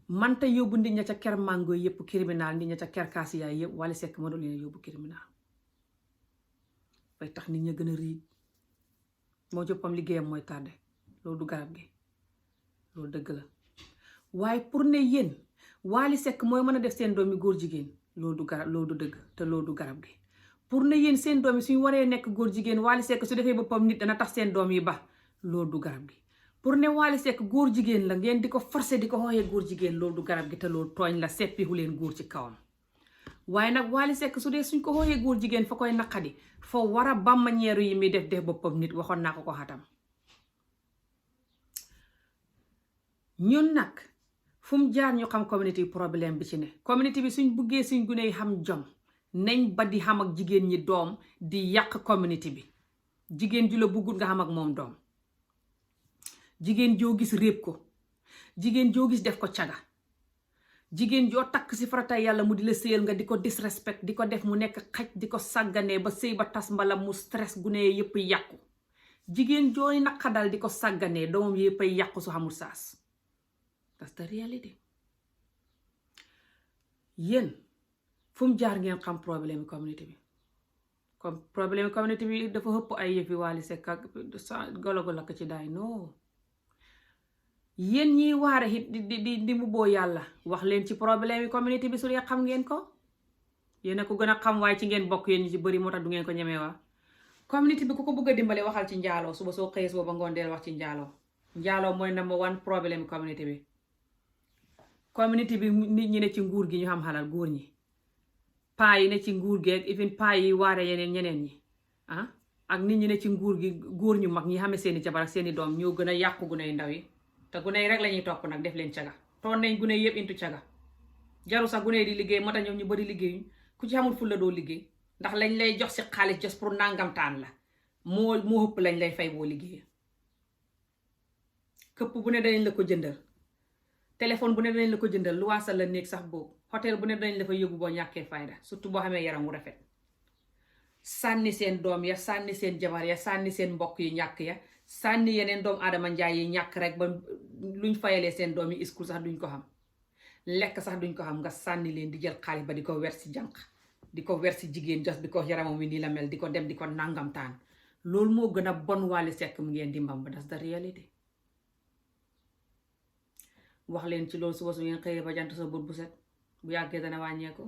manta yóbbu nit ña ca ker mango yëpp criminal nit ña ca ker kaasiyaay yëpp Wally Seck ma doon leen yóbbu criminal fay tax nit ña gën a riit moo jëppam liggéeyam mooy tardé loolu du garab gi loolu dëgg la waaye pour ne yéen Wally Seck mooy mën a def seen doomi góor jigéen loolu du garab loolu du dëgg te loolu du garab gi pour ne yéen seen doom yi suñu waree nekk góor jigéen Wally Seck su defee boppam nit dana tax seen doom yi ba loolu du garab gi pour ne Wally Seck góor jigéen la ngeen di ko forcer di ko xooxee góor jigéen loolu du garab gi te loolu tooñ la seppihu leen góor ci kawam waaye nag Wally Seck su dee suñ ko xooxee góor jigéen fa koy naqadi fa war a bàmma ñeeru yi muy def boppam nit waxoon naa ko xatam ñun nag fu mu jaar ñu xam community bi problème bi ci ne community bi suñ buggee suñ gune yi xam jom nañ ba di xam ak jigéen ñi doom di yàq community bi jigéen ju la buggut nga xam ak moom doom jigéen joo gis réeb ko jigéen joo gis def ko caga jigéen joo takk si farata yàlla mu di la sëyal nga di ko disrespect di ko def mu nekk xaj di ko sàgganee ba sëy ba tas mbala mu stress gune yëpp yàqu jigéen jooy naqadal di ko sàgganee doomam yëpp ay yàqu su xamul saas that's the reality yéen fu mu jaar ngeen xam problème community bi comme problème community bi dafa xëpp ay yëfi Wally Seck ak golo lakk ci daay non yéen ñiy waare it di mu boo yàlla wax leen ci problème yi community bi su dee xam ngeen ko yéen a ko gën a xam waaye ci ngeen bokk yéen ñi ci bëri moo tax du ngeen ko ñemee wax community bi ku ko bëgg a dimbale waxal ci njaaloo suba soo xëyee suba ba ngoon deel wax ci njaaloo mooy number one problème community bi community bi nit ñi ne ci nguur gi ñu xam xalal góor ñi paa yi ne ci nguur gi ak even paa yi waare yeneen ñeneen ñi ak nit ñi ne ci nguur gi góor ñu mag ñi xamee seeni jabar ak seeni doom ñoo gën a yàqu gune yu ndaw yi te gune yi rek lañuy topp nag def leen caga toon nañ gune yëpp intu caga jaru sax gune yi di liggéey moo tax ñoom ñu bari liggéeyuñ ku ci xamul ful la doo liggéey ndax lañ lay jox si xaalis jos pour nangamtaan la moo ëpp lañ lay fay boo liggéey këpp bu ne dañ la ko jëndal téléphone bu ne dañ la ko jëndal lu waasal la néeg sax boobu hôtel bu ne dañ la fa yóbbu boo ñàkkee fayda surtout boo xamee yaram wu rafet sànni seen doom ya sànni seen jabar ya sànni seen mbokk yi ñàkk ya sànni yeneen doom aadama njaay yi ñàkk rek ba luñ fayalee seen doom yi iskul sax duñ ko xam lekk sax duñ ko xam nga sànni leen di jël xaalis ba di ko wer si jànq di ko wer si jigéen jos bi ko yaramam wi nii la mel di ko dem di ko nangamtaan loolu moo gën a bon Wally Seck mu ngeen di mbamba das the reality wax leen ci loolu suba su ngeen xëyee ba jant sa bët bu set bu yàggee dana wàññeeku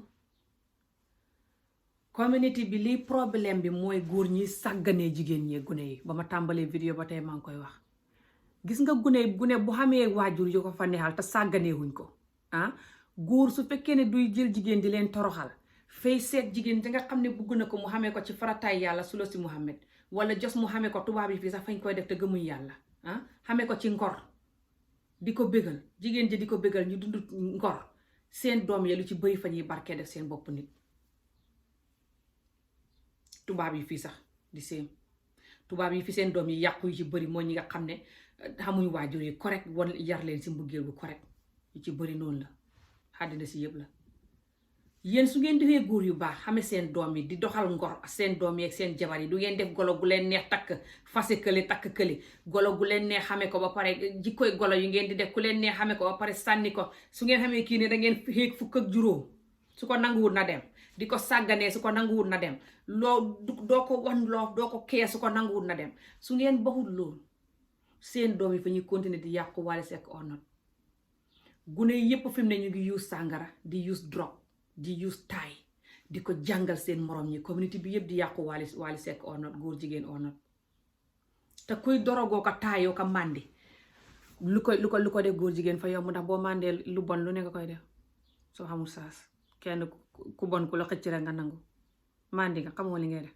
community bi lii problème bi mooy góor ñi sàgganee jigéen ñi gune yi ba ma tàmbalee vidéo ba tey maa ngi koy wax gis nga gune bu xamee waajur yu ko fa neexal te sàgganee wuñ ko góor su fekkee ne duy jël jigéen di leen toroxal fay seet jigéen di nga xam ne bugg na ko mu xamee ko ci farataay yàlla su la si Muhammad wala jos mu xamee ko tubaab yi fii sax fañ koy def te gëmuñ yàlla xamee ko ci ngor di ko bégal jigéen ji di ko bégal ñu dund ngor seen doom ya lu ci bëri fa ñuy barkee def seen bopp nit tubaab yi fii sax di seen tubaab yi fi seen doom yi yàqu yu ci bëri mooy ñi nga xam ne xamuñ waajur yi correct wan yar leen si mbëggeel bu correct yu ci bëri noonu la àddina si yëpp la yéen su ngeen defee góor yu baax xame seen doom yi di doxal ngor seen doom yi ak seen jabar yi du ngeen def golo gu leen neex takk fase kële takk kële golo gu leen neex xame ko ba pare jikkoy golo yu ngeen di def ku leen neex xame ko ba pare sànni ko su ngeen xamee kii ne da ngeen xéeg fukk ak juróom su ko nanguwul na dem di ko sàgganee su ko nanguwul na dem loo doo ko wan loo doo ko kee su ko nanguwul na dem su ngeen baxul loolu seen doom yi fa ñuy continuer di yàqu Wally Seck or not gune yi yépp fi mu ne ñu ngi use sàngara di use drogue di use taay di ko jàngal seen morom ñi community bi yëpp di yàqu Wally Seck or not góor jigéen or not te kuy dorogoo ko taayoo ko màndi lu ko def góor jigéen fa yomb ndax boo màndee lu bon lu ne nga koy def soo xamul saas kenn ku bon ku la xëcc rek nga nangu màndi nga xamoo li ngay def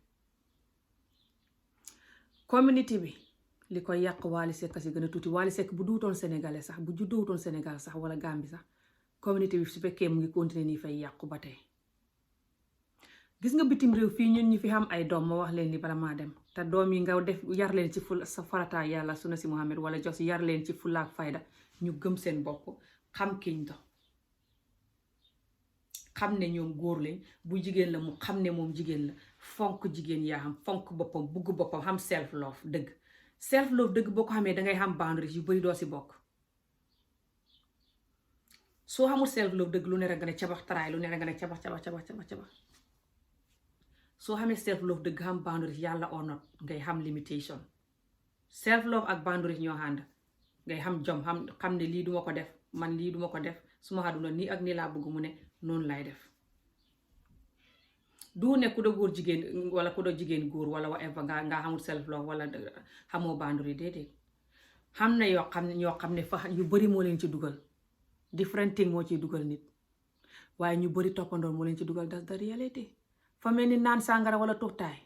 community bi li koy yàq Wally Seck si gën a tuuti Wally Seck bu duutoon sénégalais sax bu juddoowutoon Sénégal sax wala Gambie sax community bi su fekkee mu ngi continuer nii fay yàqu ba tey gis nga bitim réew fii ñun ñi fi xam ay doom ma wax leen ni bala maa dem te doom yi nga def yar leen ci ful sa farata yàlla sunna si Muhammad wala jos yar leen ci fulla ak fayda ñu gëm seen bopp xam kiñ do xam ne ñoom góor lañ bu jigéen la mu xam ne moom jigéen la fonk jigéen yaa xam fonk boppam bugg boppam xam self love dëgg self love dëgg boo ko xamee dangay xam boundaries yu bari doo si bokk soo xamul self love dëgg lu ne rek nga ne cabax taraay lu ne rek nga ne cabax soo xamee self love dëgg xam boundaries yàlla or not ngay xam limitation self love ak boundaries ñoo ànd. ngay xam jom xam ne lii duma ko def, man lii duma ko def, suma àdduna nii ak nii laa bëgg mu ne noonu lay def. du ne ku da góor jigéen wala ku da jigéen góor wala whatever nga xamul self love wala xamoo boundary déedéet. xam na ñoo xam ne fa yu bari moo leen ci dugal, different thing moo ciy dugal nit, waaye ñu bari toppandoor moo leen ci dugal. das da réalité. fa mel ni naan sàngara wala tuxtaay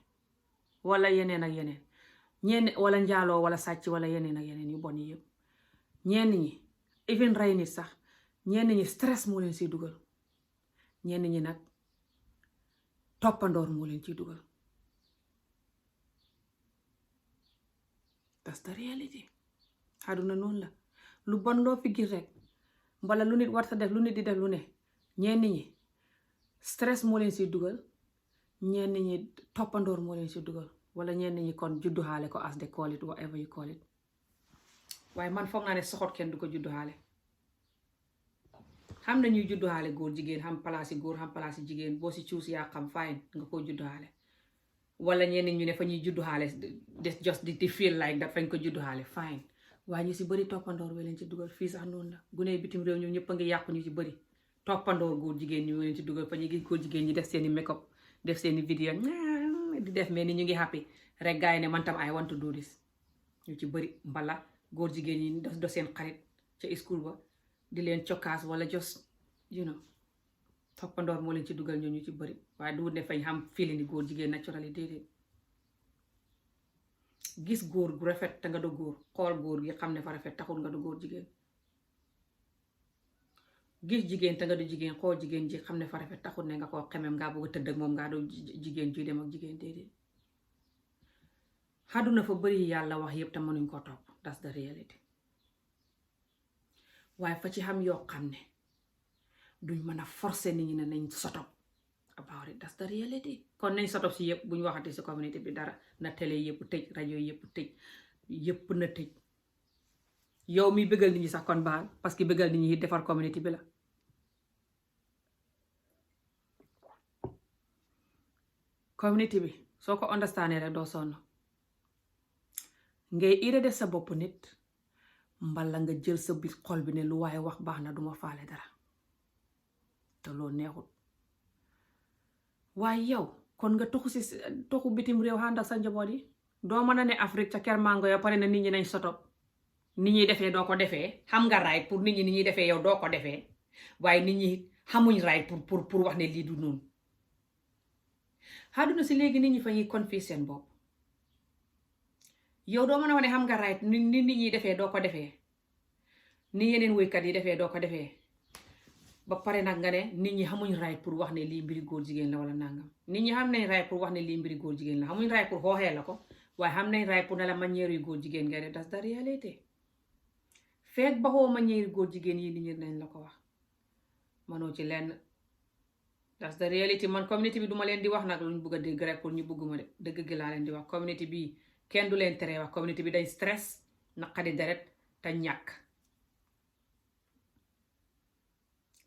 wala yeneen ak yeneen wala njaaloo wala sàcc wala yeneen ak yeneen yu bon yi yëpp. ñenn ñi even rey nit sax, ñenn ñi stress moo leen ciy dugal, ñenn ñi nag toppandoor moo leen ciy dugal. that's the reality. àdduna noonu la. lu bon loo fi gis rek mbala lu nit war sa def, lu nit di def lu ne, ñenn ñi stress moo leen ciy dugal, ñenn ñi toppandoor moo leen ciy dugal, wala ñenn ñi kon juddu xaale ko as they call it, whatever you call it. waaye man foog naa ne soxot kenn du ko juddu xaale. xam na ñuy juddu xaale góor jigéen, xam place yi góor xam place yi jigéen, boo si cuus yaa xam fine nga koo juddu xaale. wala ñenn ñu ne fa ñuy juddu xaale just di feel like that fañ ko juddu xaale fine. waaye ñu si bëri toppandoor we leen ci dugal. fii sax noonu la. gune bitim réew ñoom ñëpp a ngi yàqu. ñu ci bëri toppandoor góor jigéen ñu leen ci dugal. fa ñu gis góor jigéen ñi def seeni make up, def seeni vidéo di def mais ni ñu ngi happy rek gaay ne man tam I want to do this. ñu ci bëri mbala góor jigéen ñi do seen xarit ca school ba di leen cokkaas wala just toppandoor moo leen ci dugal ñoo ñu ci bëri. waaye du ne fañ xam feeling ni góor jigéen naturally déedéet. gis góor gu rafet te nga do góor, xool góor gi xam ne fa rafet taxul nga do góor jigéen. gis jigéen te nga do jigéen, xool jigéen ji xam ne fa rafet taxul ne nga koo xemem ngaa bëgg a tëdd ak moom ngaa do jigéen juy dem ak jigéen déedéet. àdduna fa bëri yàlla wax yëpp te mënuñ ko topp. that's the reality. waaye fa ci xam yoo xam ne duñ mën a forcer nit ñi ne nañ sotop about it. that's the reality. kon nañ sotop si yëpp buñ waxati si community bi dara, na télé yëpp tëj, rajo yëpp tëj, yëpp na tëj. yow mi bëggal nit ñi sax kon baal, parce que bëggal nit ñi defar community bi la. community bi soo ko understandé rek doo sonn. ngay ire def sa bopp nit mbala nga jël sa biir xol bi ne lu waaye wax baax na duma faale dara, te loolu neexut. waaye yow kon nga toxu bitim réew ànd ak sa njaboot yi. doo mën a ne Afrique ca ker mango yo pare na nit ñi nañ sotop, nit ñi defee doo ko defee. xam nga right pour nit ñi ñuy defee yow doo ko defee, waaye nit ñi xamuñ right pour wax ne lii du noonu. àdduna si léegi nit ñi fa ñuy confuse seen bopp. yow doo mën a wane xam nga right ni nit ñi defee doo ko defee, ni yeneen woykat yi defee doo ko defee, ba pare nag nga ne nit ñi xamuñ right pour wax ne lii mbiri góor jigéen la wala nangam. nit ñi xam nañ right pour wax ne lii mbiri góor jigéen la, xamuñ right pour xooxee la ko, waaye xam nañ right pour ne la manière yu góor jigéen nga def. das da réalité. feek baxoo manière góor jigéen yi nit ñi nañ la ko wax, manoo ci lenn. das da réalité. man community bi duma leen di wax nag luñ bëgg a dégg rek pour ñu bëgguma de, dëgg gi laa leen di wax. community bi kenn du leen tere wax. community bi dañ stress, naqadi deret te ñàkk.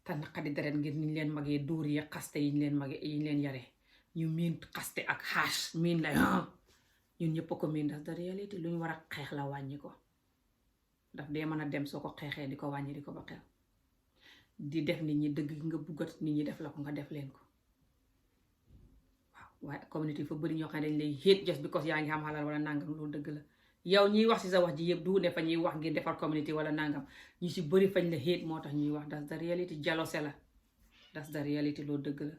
te naqadi deret ngir niñ leen magee dóor yi xaste yi ñu leen magee yi ñu leen yare. ñu miin xaste ak xaas miin la ñun ñëpp ko miin. das da réalité. luñ war a xeex la wàññi ko. daf dee mën a dem soo ko xeexee di ko wàññi di ko ba xeex. di def nit ñi dëgg nga buggat nit ñi def la ko nga def leen ko. waaye community fa bëri ñoo xam ne dañ lay hate just because yaa ngi xam xalal wala nangam. loolu dëgg la. yow ñuy wax si sa wax ji yëpp du ne fa ñuy wax ngir defar community wala nangam, ñu si bëri fañ la hate moo tax ñuy wax. das da reality. jalose la. das da reality. loolu dëgg la.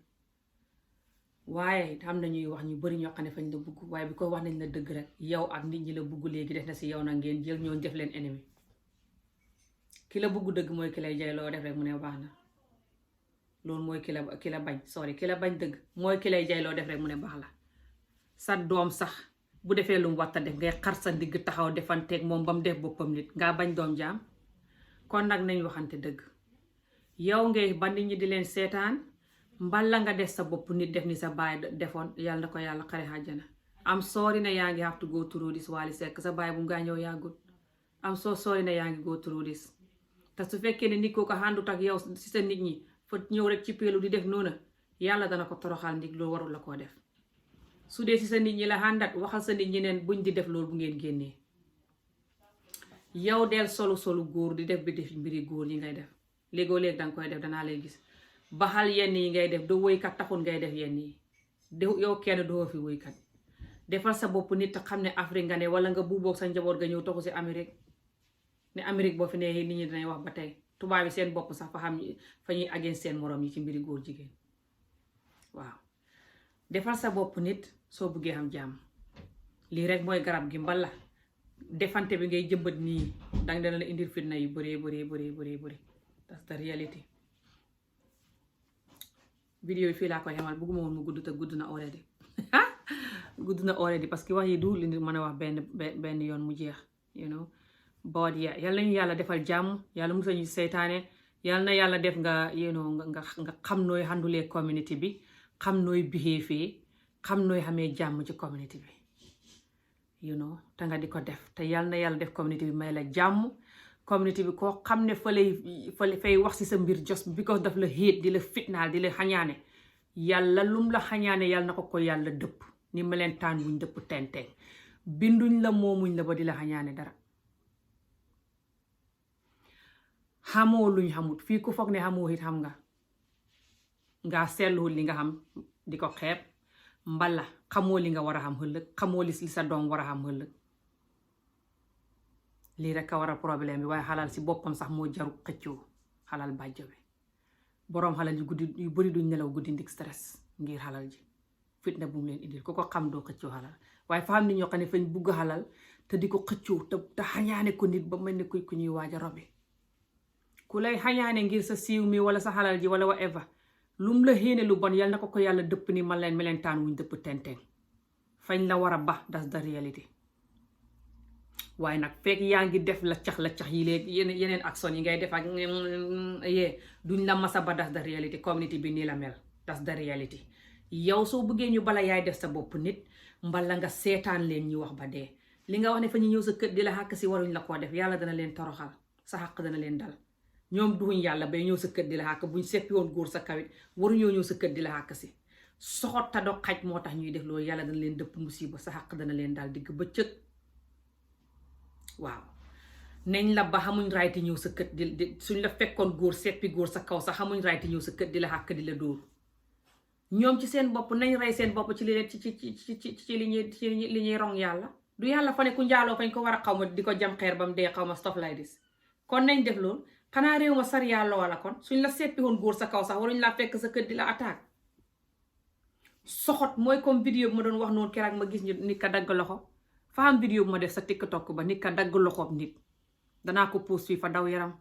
waaye am na ñuy wax ñu bëri ñoo xam ne fañ la bugg, waaye bi ko wax nañ la dëgg rek yow ak nit ñi la bugg léegi def na si yow na ngeen jël ñoon def leen ennemi. ki la bugg dëgg mooy ki lay jay loo def rek mu ne baax na. loolu mooy ki la bañ ki la bañ dëgg mooy ki lay jay loo def rek mu ne baax la. sa doom sax bu defee lu mu war a def ngay xar sa ndigg taxaw defanteeg moom ba mu def boppam nit ngaa bañ doom jaam. kon nag nañ waxante dëgg. yow ngay ba nit ñi di leen seetaan mbala nga def sa bopp nit def ni sa baay defoon. yàlla na ko yàlla xare àjjana. am sorry na yaa ngi have to go through this. Wally Seck sa baay bu ngaa ñëw yàggut. am so sorry na yaa ngi go through this. te su fekkee ne nit ko àndut ak yow si sa nit ñi fa ñëw rek ci peelu di def noona, yàlla dana ko toroxal ndig loolu warul la koo def. su dee si sa nit ñi la àndat waxal sa nit ñi neen buñ di def loolu bu ngeen génnee. yow del solu góor di def bi def mbiri góor yi ngay def léegoo léeg danga koy def danaa lay gis baxal yenn yi ngay def doo woykat taxul ngay def yenn yi yow kenn doo fi woykat defal sa bopp nit te xam ne Afrique nga ne wala nga buuboog sa njaboot nga ñëw toxu si Amérique ne Amérique boo fi ne nit ñi dinañ wax ba tey tubaab yi seen bopp sax fa ñuy ageen seen morom yi ci mbiri góor jigéen waaw defal sa bopp nit soo buggee xam jàmm lii rek mooy garab gi mbala defante bi ngay jëmbat nii danga dana la indil fitna yu bëree that's the reality. Vidéo yi fii laa koy xamal bugguma woon mu gudd te gudd na already parce que wax yi du li nit mën a wax benn yoon mu jeex but yàlla ñu yàlla defal jàmm yàlla musal ñu seytaane yàlla na yàlla def nga nga xam nooy handle community bi xam nooy behave xam nooy xamee jàmm ci community bi te nga di ko def te yàlla na yàlla def community bi may la jàmm community bi koo xam ne fay wax ci sa mbir just because daf la hate di la fitnaal di la xañaane yàlla lum la xañaane yàlla na ko yàlla dëpp ni melentaan buñ dëpp tenteng binduñ la moomuñ la ba di la xañaane dara xamoo luñ xamut fii ku foog ne xamoo it xam nga seetluwul li nga xam di ko xeeb mbala xamoo li nga war a xam ëllëg xamoo li sa doom war a xam ëllëg lii rek a war a problème bi waaye xalal si boppam sax moo jaru xëccoo xalal bàjjo bi boroom xalal yu bari duñ nelaw guddi ndik stress ngir xalal ji fitna bu mu leen indil ku ko xam doo xëccoo xalal waaye fa xam ni ñoo xam ne fañ bugg xalal te di ko xëccoo te xañaane ko nit ba mel ni ku ñuy waaj a robi ku lay xañaane ngir sa siiw mi wala sa xalal ji wala whatever lum la xéene lu bon yal na ko yàlla dëpp ni man leen melentaan wuñ dëpp tenteng fañ la war a ba that's the reality. waaye nag fekk yaa ngi def la cax yi léegi yeneen action yi ngay def ak duñ la masa ba that's the reality community bi nii la mel that's the reality. yow soo bëggee ñu bala yaay def sa bopp nit mbala nga seetaan leen ñu wax ba dee li nga wax ne fa ñu ñëw sa kër di la xàkk si waruñ la koo def yàlla dana leen toroxal sa xàq dana leen dal ñoom duñ yàlla bay ñëw sa kër di la xàkk buñ seppi woon góor sa kawit waruñoo ñëw sa kër di la xàkk si soxot ta do xaj moo tax ñuy def loolu yàlla dana leen dëpp musiba sa xàq dana leen dal digg bëccëg waaw nañ la ba xamuñ rayti ñëw sa kër di suñ la fekkoon góor seppi góor sa kaw sax xamuñ rayti ñëw sa kër di la xàkk di la dóor ñoom ci seen bopp nañ rey seen bopp ci li leen ci li ñuy rong yàlla du yàlla fa ne ku njaaloo fañ ko war a xaw ma di ko jam xeer ba mu dee xaw ma stuff like this kon nañ def loolu xanaa réew ma sar yàlla wala kon suñ la seppi woon góor sa kaw sax waruñ laa fekk sa kër di la attaque soxot mooy comme vidéo bi ma doon wax noonu keroog ma gis ñu nit ka dagg loxo fa am vidéo bu ma def sa TikTok ba nit ka dagg loxoob nit danaa ko post fii fa daw yaram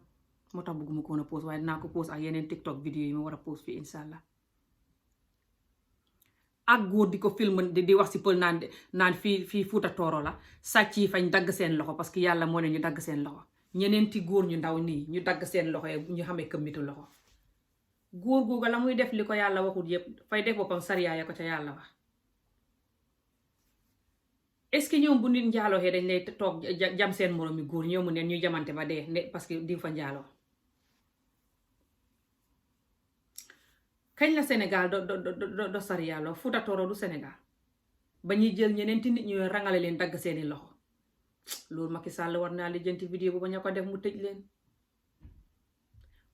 moo tax bëgguma ko woon a post waaye danaa ko post ak yeneen TikTok vidéo yi ma war a post fii insha allah ak góor di ko film di wax si pël naan fii Fuuta Tooro la sàcc yi fañ dagg seen loxo parce que yàlla moo ne ñu dagg seen loxo ñeneenti góor ñu ndaw nii ñu dagg seen loxo yi ñu xamee këmmitu loxo góor googa la muy def li ko yàlla waxut yépp fay def boppam sariya ya ko ca yàlla wax est-ce que ñoom bu nit njaaloo dañ lay toog jam seen moroom mi góor ñoomu neen ñuy jamante ba dee ne parce que di fa njaaloo kañ la Sénégal do sariya loo Fuuta Tooro du Sénégal ba ñuy jël ñeneenti nit ñooy rangale leen dagg seeni loxo loolu Macky Sall war naa lijjanti vidéo bu ba ña ko def mu tëj leen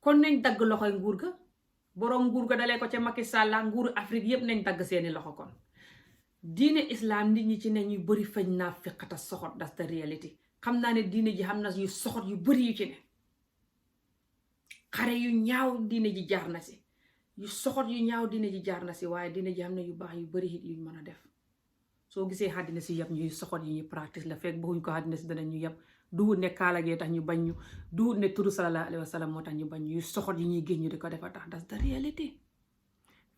kon nañ dagg loxoy nguur ga boroom nguur ga dalee ko ca Macky Sall nguuru Afrique yépp nañ dagg seeni loxo kon diine islam nit ñi ci ne ñu bari fañ naa fekkata soxot that's the reality xam naa ne diine ji xam na yu soxot yu bari yu ci ne xare yu ñaaw diine ji jaar na si yu soxot yu ñaaw diine ji jaar na si waaye diine ji xam ne yu baax yu bari it yuñ mën a def soo gisee àddina si yëpp ñuy soxot yi ñuy practice la fekk baxuñ ko àddina si dana ñu yëpp duwut ne kaala gee tax ñu bañ ñu duwut ne turu sallallahu alayhi wa sallam moo tax ñu bañ ñu yu soxot yi ñuy génn ñu di ko defa tax that's the reality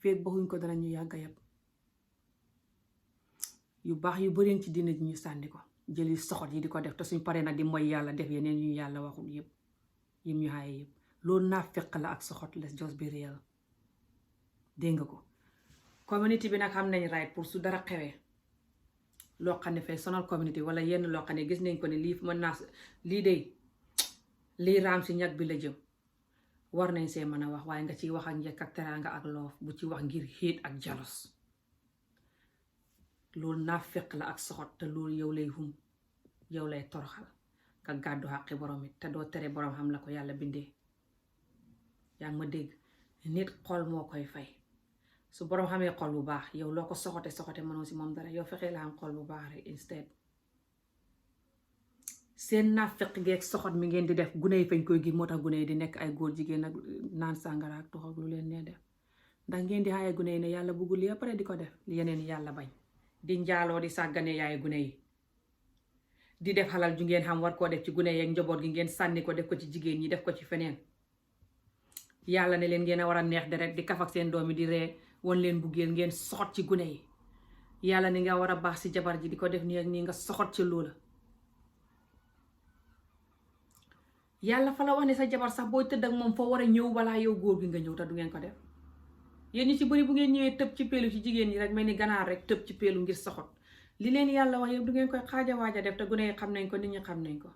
fekk baxuñ ko dana ñu yàgga yëpp yu baax yu bari ci diine ji ñu sànni ko jël yu soxot yi di ko def te suñ paree nag di mooy yàlla def yeneen yu yàlla waxul yëpp yim ñu xaaye yëpp loolu naa fekk la ak soxot let's just be real dégg nga ko community bi nag xam nañ right pour su dara xewee loo xam ne fay sonal community wala yenn loo xam ne gis nañ ko ne lii mën naa lii de lii raam si ñag bi la jëm war nañ see mën a wax waaye nga ciy wax ak njëkk ak teraanga ak loof bu ci wax ngir hate ak jalos loolu naa fekk la ak soxot te loolu yow lay toroxal ka gàddu xàqi borom it te doo tere borom xam la ko yàlla bindee. yaa ngi ma dégg nit xol moo koy fay su borom xamee xol bu baax yow loo ko soxote mënoo si moom dara yow fexee la am xol bu baax rek instead. seen naafeq geeg soxot mi ngeen di def gune yi fañ koy gi moo tax gune yi di nekk ay góor jigéen ak naan sàngara ak tox ak lu leen nee def ndax ngeen di xaaye gune yi ne yàlla bëggul li après di ko def li yeneen yàlla bañ di njaaloo di sàggane yaay gune yi di def xalal ju ngeen xam war koo def ci gune yeeg njaboot gi ngeen sànni ko def ko ci jigéen ñi def ko ci feneen. yàlla ne leen ngeen a war a neex deret di kaf ak seen doom yi di ree won leen buggeel ngeen soxot ci gune yi. yàlla ne nga war a baax si jabar ji di ko def nii ak nii nga soxot ci loola. yàlla fa la wax ne sa jabar sax booy tëdd ak moom foo war a ñëw balaa yow góor gi nga ñëw te du ngeen ko def. yéen ñi ci bëri bu ngeen ñëwee tëb ci peelu ci jigéen ñi rek mel ni ganaar rek tëb ci peelu ngir soxot li leen yàlla wax yow du ngeen koy xaaja waaja def te gune yi xam nañ ko nit ñi xam nañ ko.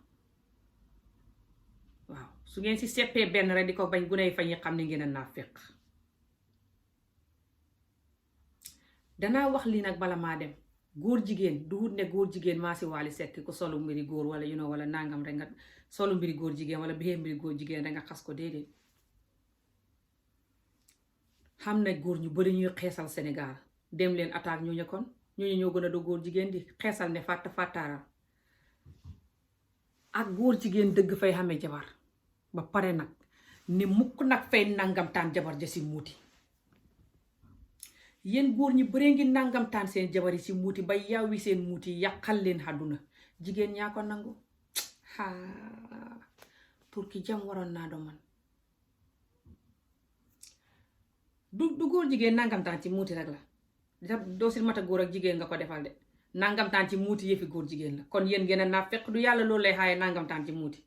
waaw su ngeen si seppee benn rek di ko bañ gune yi fa ñi xam ne ngeen a naafeq. danaa wax lii nag bala maa dem góor jigéen du wut ne góor jigéen maa si Wally Seck ku solu mbiri góor wala wala nangam rek nga solu mbiri góor jigéen wala bixee mbiri góor jigéen rek nga xas ko déedéet. xam ne góor ñu bari ñuy xeesal Sénégal dem leen attaque ñooñu kon ñooñu ñoo gën a do góor jigéen di xeesal ne fàttaaral ak góor jigéen dëgg fay xamee jabar ba pare nag ni mukk nag fay nangamtaan jabar ja si muuti. yéen góor ñi bëree ngi nangamtaan seen jabar yi si muuti ba yawwi seen muuti yàqal leen àdduna jigéen ñaa ko nangu turki jam waroon naa do man du góor jigéen nangamtaan ci muuti rek la doo si mata góor ak jigéen nga ko defal de nangamtaan ci muuti yëfi góor jigéen la kon yéen ngeen a naa fekk du yàlla loolu lay xaaye nangamtaan ci muuti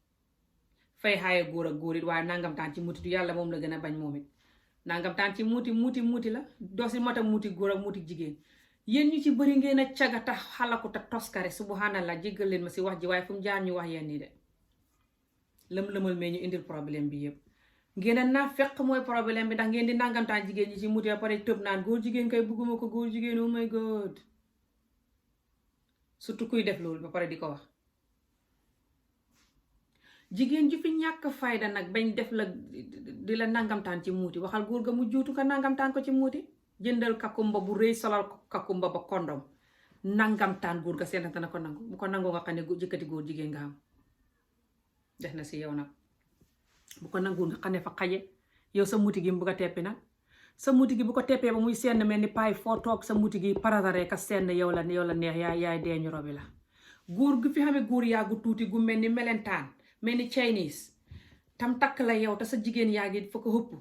fay xaaye góor ak góor it waaye nangamtaan ci muuti du yàlla moom la gën a bañ moom it nangamtaan ci muuti la doo si mata muuti góor ak muuti jigéen yéen ñu ci bëri ngeen a cagata xalaku ta toskare subhanallah jéggal leen ma si wax ji waaye fu mu jaar ñu wax yéen nii de lëm-lëmal mais ñu indil problème bi yëpp ngeen a naa fekk mooy problème bi ndax ngeen di nangamtaan jigéen ñi ci muuti ba pare tëb naan góor jigéen kay bugguma ko góor jigéen oh my god surtout kuy def loolu ba pare di ko wax. jigéen ju fi ñàkk fayda nag bañ def la di la nangamtaan ci muuti waxal góor ga mu juutu ka nangamtaan ko ci muuti jëndal kakumba bu rëy solal ko kakumba ba kondom nangamtaan góor ga seetante na ko nangu bu ko nangoo nga xam ne jëkkati góor jigéen nga am def na si yow nag bu ko nanguwul nga xam ne fa xaje yow sa muuti gi mu bugg a teppi nag sa muuti gi bu ko teppee ba muy senn mel ni paay foo toog sa muuti gi parasare ka senn yow la neex yaay deeñu robi la góor gu fi xamee góor yaa gu tuuti gu mel ni melentaan mel ni Chinese tam takk la yow te sa jigéen yaa ngi fa ko hëpp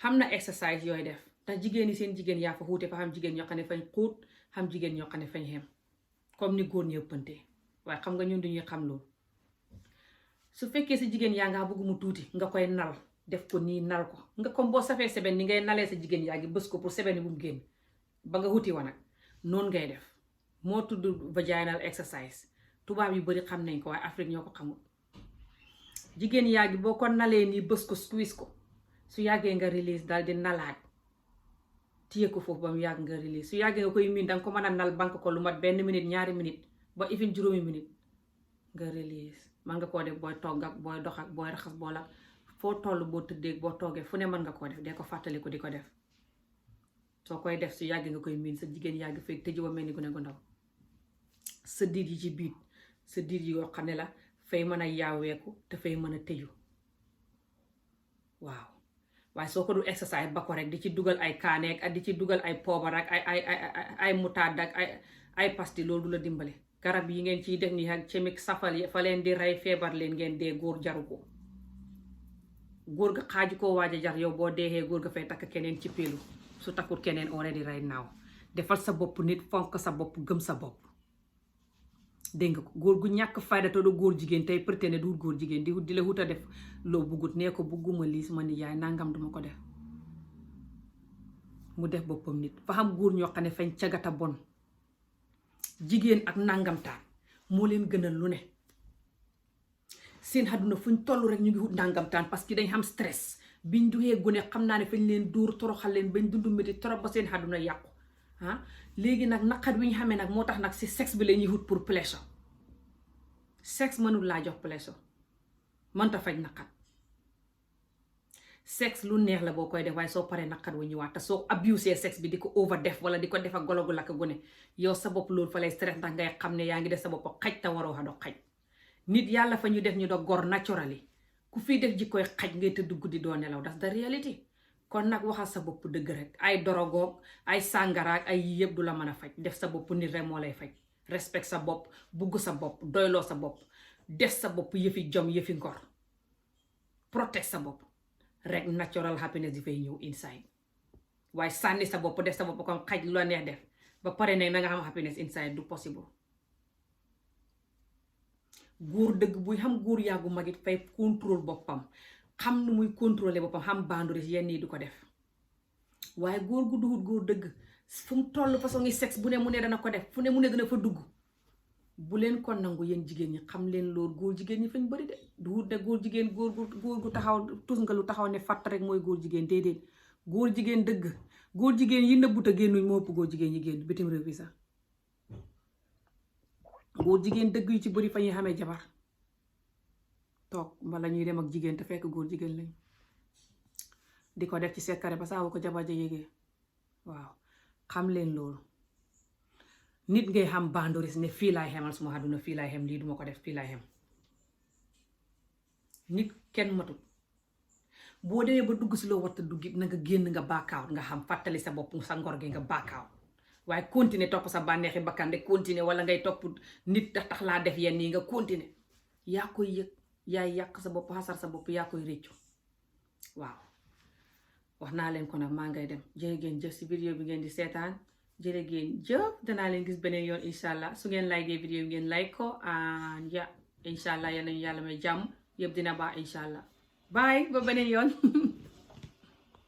xam na exercice yooyu def te jigéen yi seen jigéen yaa fa xuute fa xam jigéen ñoo xam ne fañ xuut xam jigéen ñoo xam ne fañ xem comme ni góor ñi ëppante waaye xam nga ñun duñuy xam loolu su fekkee sa jigéen yaa ngaa bëgg mu tuuti nga koy nal def ko nii nal ko nga comme boo safee seben ni ngay nalee sa jigéen yaa ngi bës ko pour seben bu mu génn ba nga wuti wa nag noonu ngay def moo tudd vaginal exercise tubaab yu bari xam nañ ko waaye Afrique ñoo ko xamul jigéen yaa ngi boo ko nalee nii bës ko squeeze ko su yàggee nga release daal di nalaat téye ko foofu ba mu yàgg nga release su yàggee nga koy miin danga ko mën a nal banque ko lu mat 1 minute 2 minutes ba even 5 minutes nga release man nga koo def booy togg ak booy dox ak booy raxas bool ak foo toll boo tëddee boo toogee fu ne mën nga koo def dee ko fàttali ko di ko def soo koy def su yàggee nga koy miin sa jigéen yaa ngi fay tëju ba mel ni gune gu ndaw sa diit yi ci biit sa diit yi yoo xam ne la fay mën a yaaweeku te fay mën a tëju waaw waaye soo ko du exercise ba ko rek di ci dugal ay kaaneek ak di ci dugal ay poobar ak ay mutaad ak ay pasti loolu du la dimbale garab yi ngeen ciy def nii ak chimique safal yi fa leen di rey feebar leen ngeen dee góor jaru ko góor ga xaaju koo waaj a jar yow boo deexee góor ga fay takk keneen ci péelu su takkul keneen already right now defal sa bopp nit fonk sa bopp gëm sa bopp dégg nga ko góor gu ñàkk fayda te du góor jigéen tey përte ne du góor jigéen di la wut a def loo buggut nee ko bugguma lii sama nijaay nangam duma ko def mu def boppam nit fa xam góor ñoo xam ne fañ cagata bon jigéen ak nangamtaan moo leen gënal lu ne seen àdduna fuñ toll rek ñu ngi wut nangamtaan parce que dañ xam stress biñ duxee gune xam naa ne fañ leen dóor toroxal leen bañ dundu métti trop ba seen àdduna yàqu léegi nag naqat wi ñu xamee nag moo tax nag si sexe bi la ñuy wut pour plaisir sexe mënul laa jox pleasure mënta faj naqar sexe lu neex la boo koy def waaye soo paree naqar wu ñëwaat te soo abusé sexe bi di ko over def wala di ko def ak golo gu lakk gu ne yow sa bopp loolu fa lay stress ndax ngay xam ne yaa ngi def sa bopp xaj te waroo xa do xaj nit yàlla fa ñu def ñu do gor naturally ku fii def jikkoy xaj ngay tëdd guddi doo nelaw that's the reality kon nag waxal sa bopp dëgg rek ay dorogoog ay sàngaraag ay yii yëpp du la mën a faj def sa bopp nit rek moo lay faj respect sa bopp bugg sa bopp doyloo sa bopp def sa bopp yëfi jom yëfi ngor protect sa bopp rek natural happiness di fay ñëw inside waaye sànni sa bopp def sa bopp comme xaj lu la neex def ba pare ne na nga xam happiness inside du possible góor dëgg buy xam góor yàggu magit fay contrôle boppam xam nu muy contrôler boppam xam boundaries yenn yi du ko def waaye góor gu duhut góor dëgg fu mu toll façon ngi sexe bu ne mu ne dana ko def fu ne mu ne dana fa dugg bu leen ko nangu yéen jigéen ñi xam leen loolu góor jigéen ñi fañ bëri de duhut ne góor jigéen góor gu taxaw tus nga lu taxaw ne fatt rek mooy góor jigéen déedéet góor jigéen dëgg góor jigéen yi nëbbut a génnuñ moo ëpp góor jigéen yi génn bitim réew bi sax góor jigéen dëgg yu ci bëri fa ñuy xamee jabar toog mbala ñuy dem ak jigéen te fekk góor jigéen lañ di ko def ci sekkare ba saa ko jabar ja yégee waaw xam leen loolu nit ngay xam boundaries ne fii laay xemal suma àdduna fii laay xem lii duma ko def fii laay xem nit kenn matut boo demee ba dugg si loo warta duggit na nga génn nga baakaaw nga xam fàttali sa bopp sa ngor gi nga baakaaw waaye continuer topp sa bànneexi bakkan de continuer wala ngay topp nit tax laa def yenn yi nga continuer yaa koy yëg yaay yàq sa bopp xasar sa bopp yaa koy réccu waaw wax naa leen ko nag maa ngay dem jërë ngeen jëf si vidéo bi ngeen di seetaan jërë ngeen jëf danaa leen gis beneen yoon incha allah su ngeen like vidéo bi ngeen like ko ya incha allah yal nañu yàlla may jàmm yëpp dina baax incha allah bye ba beneen yoon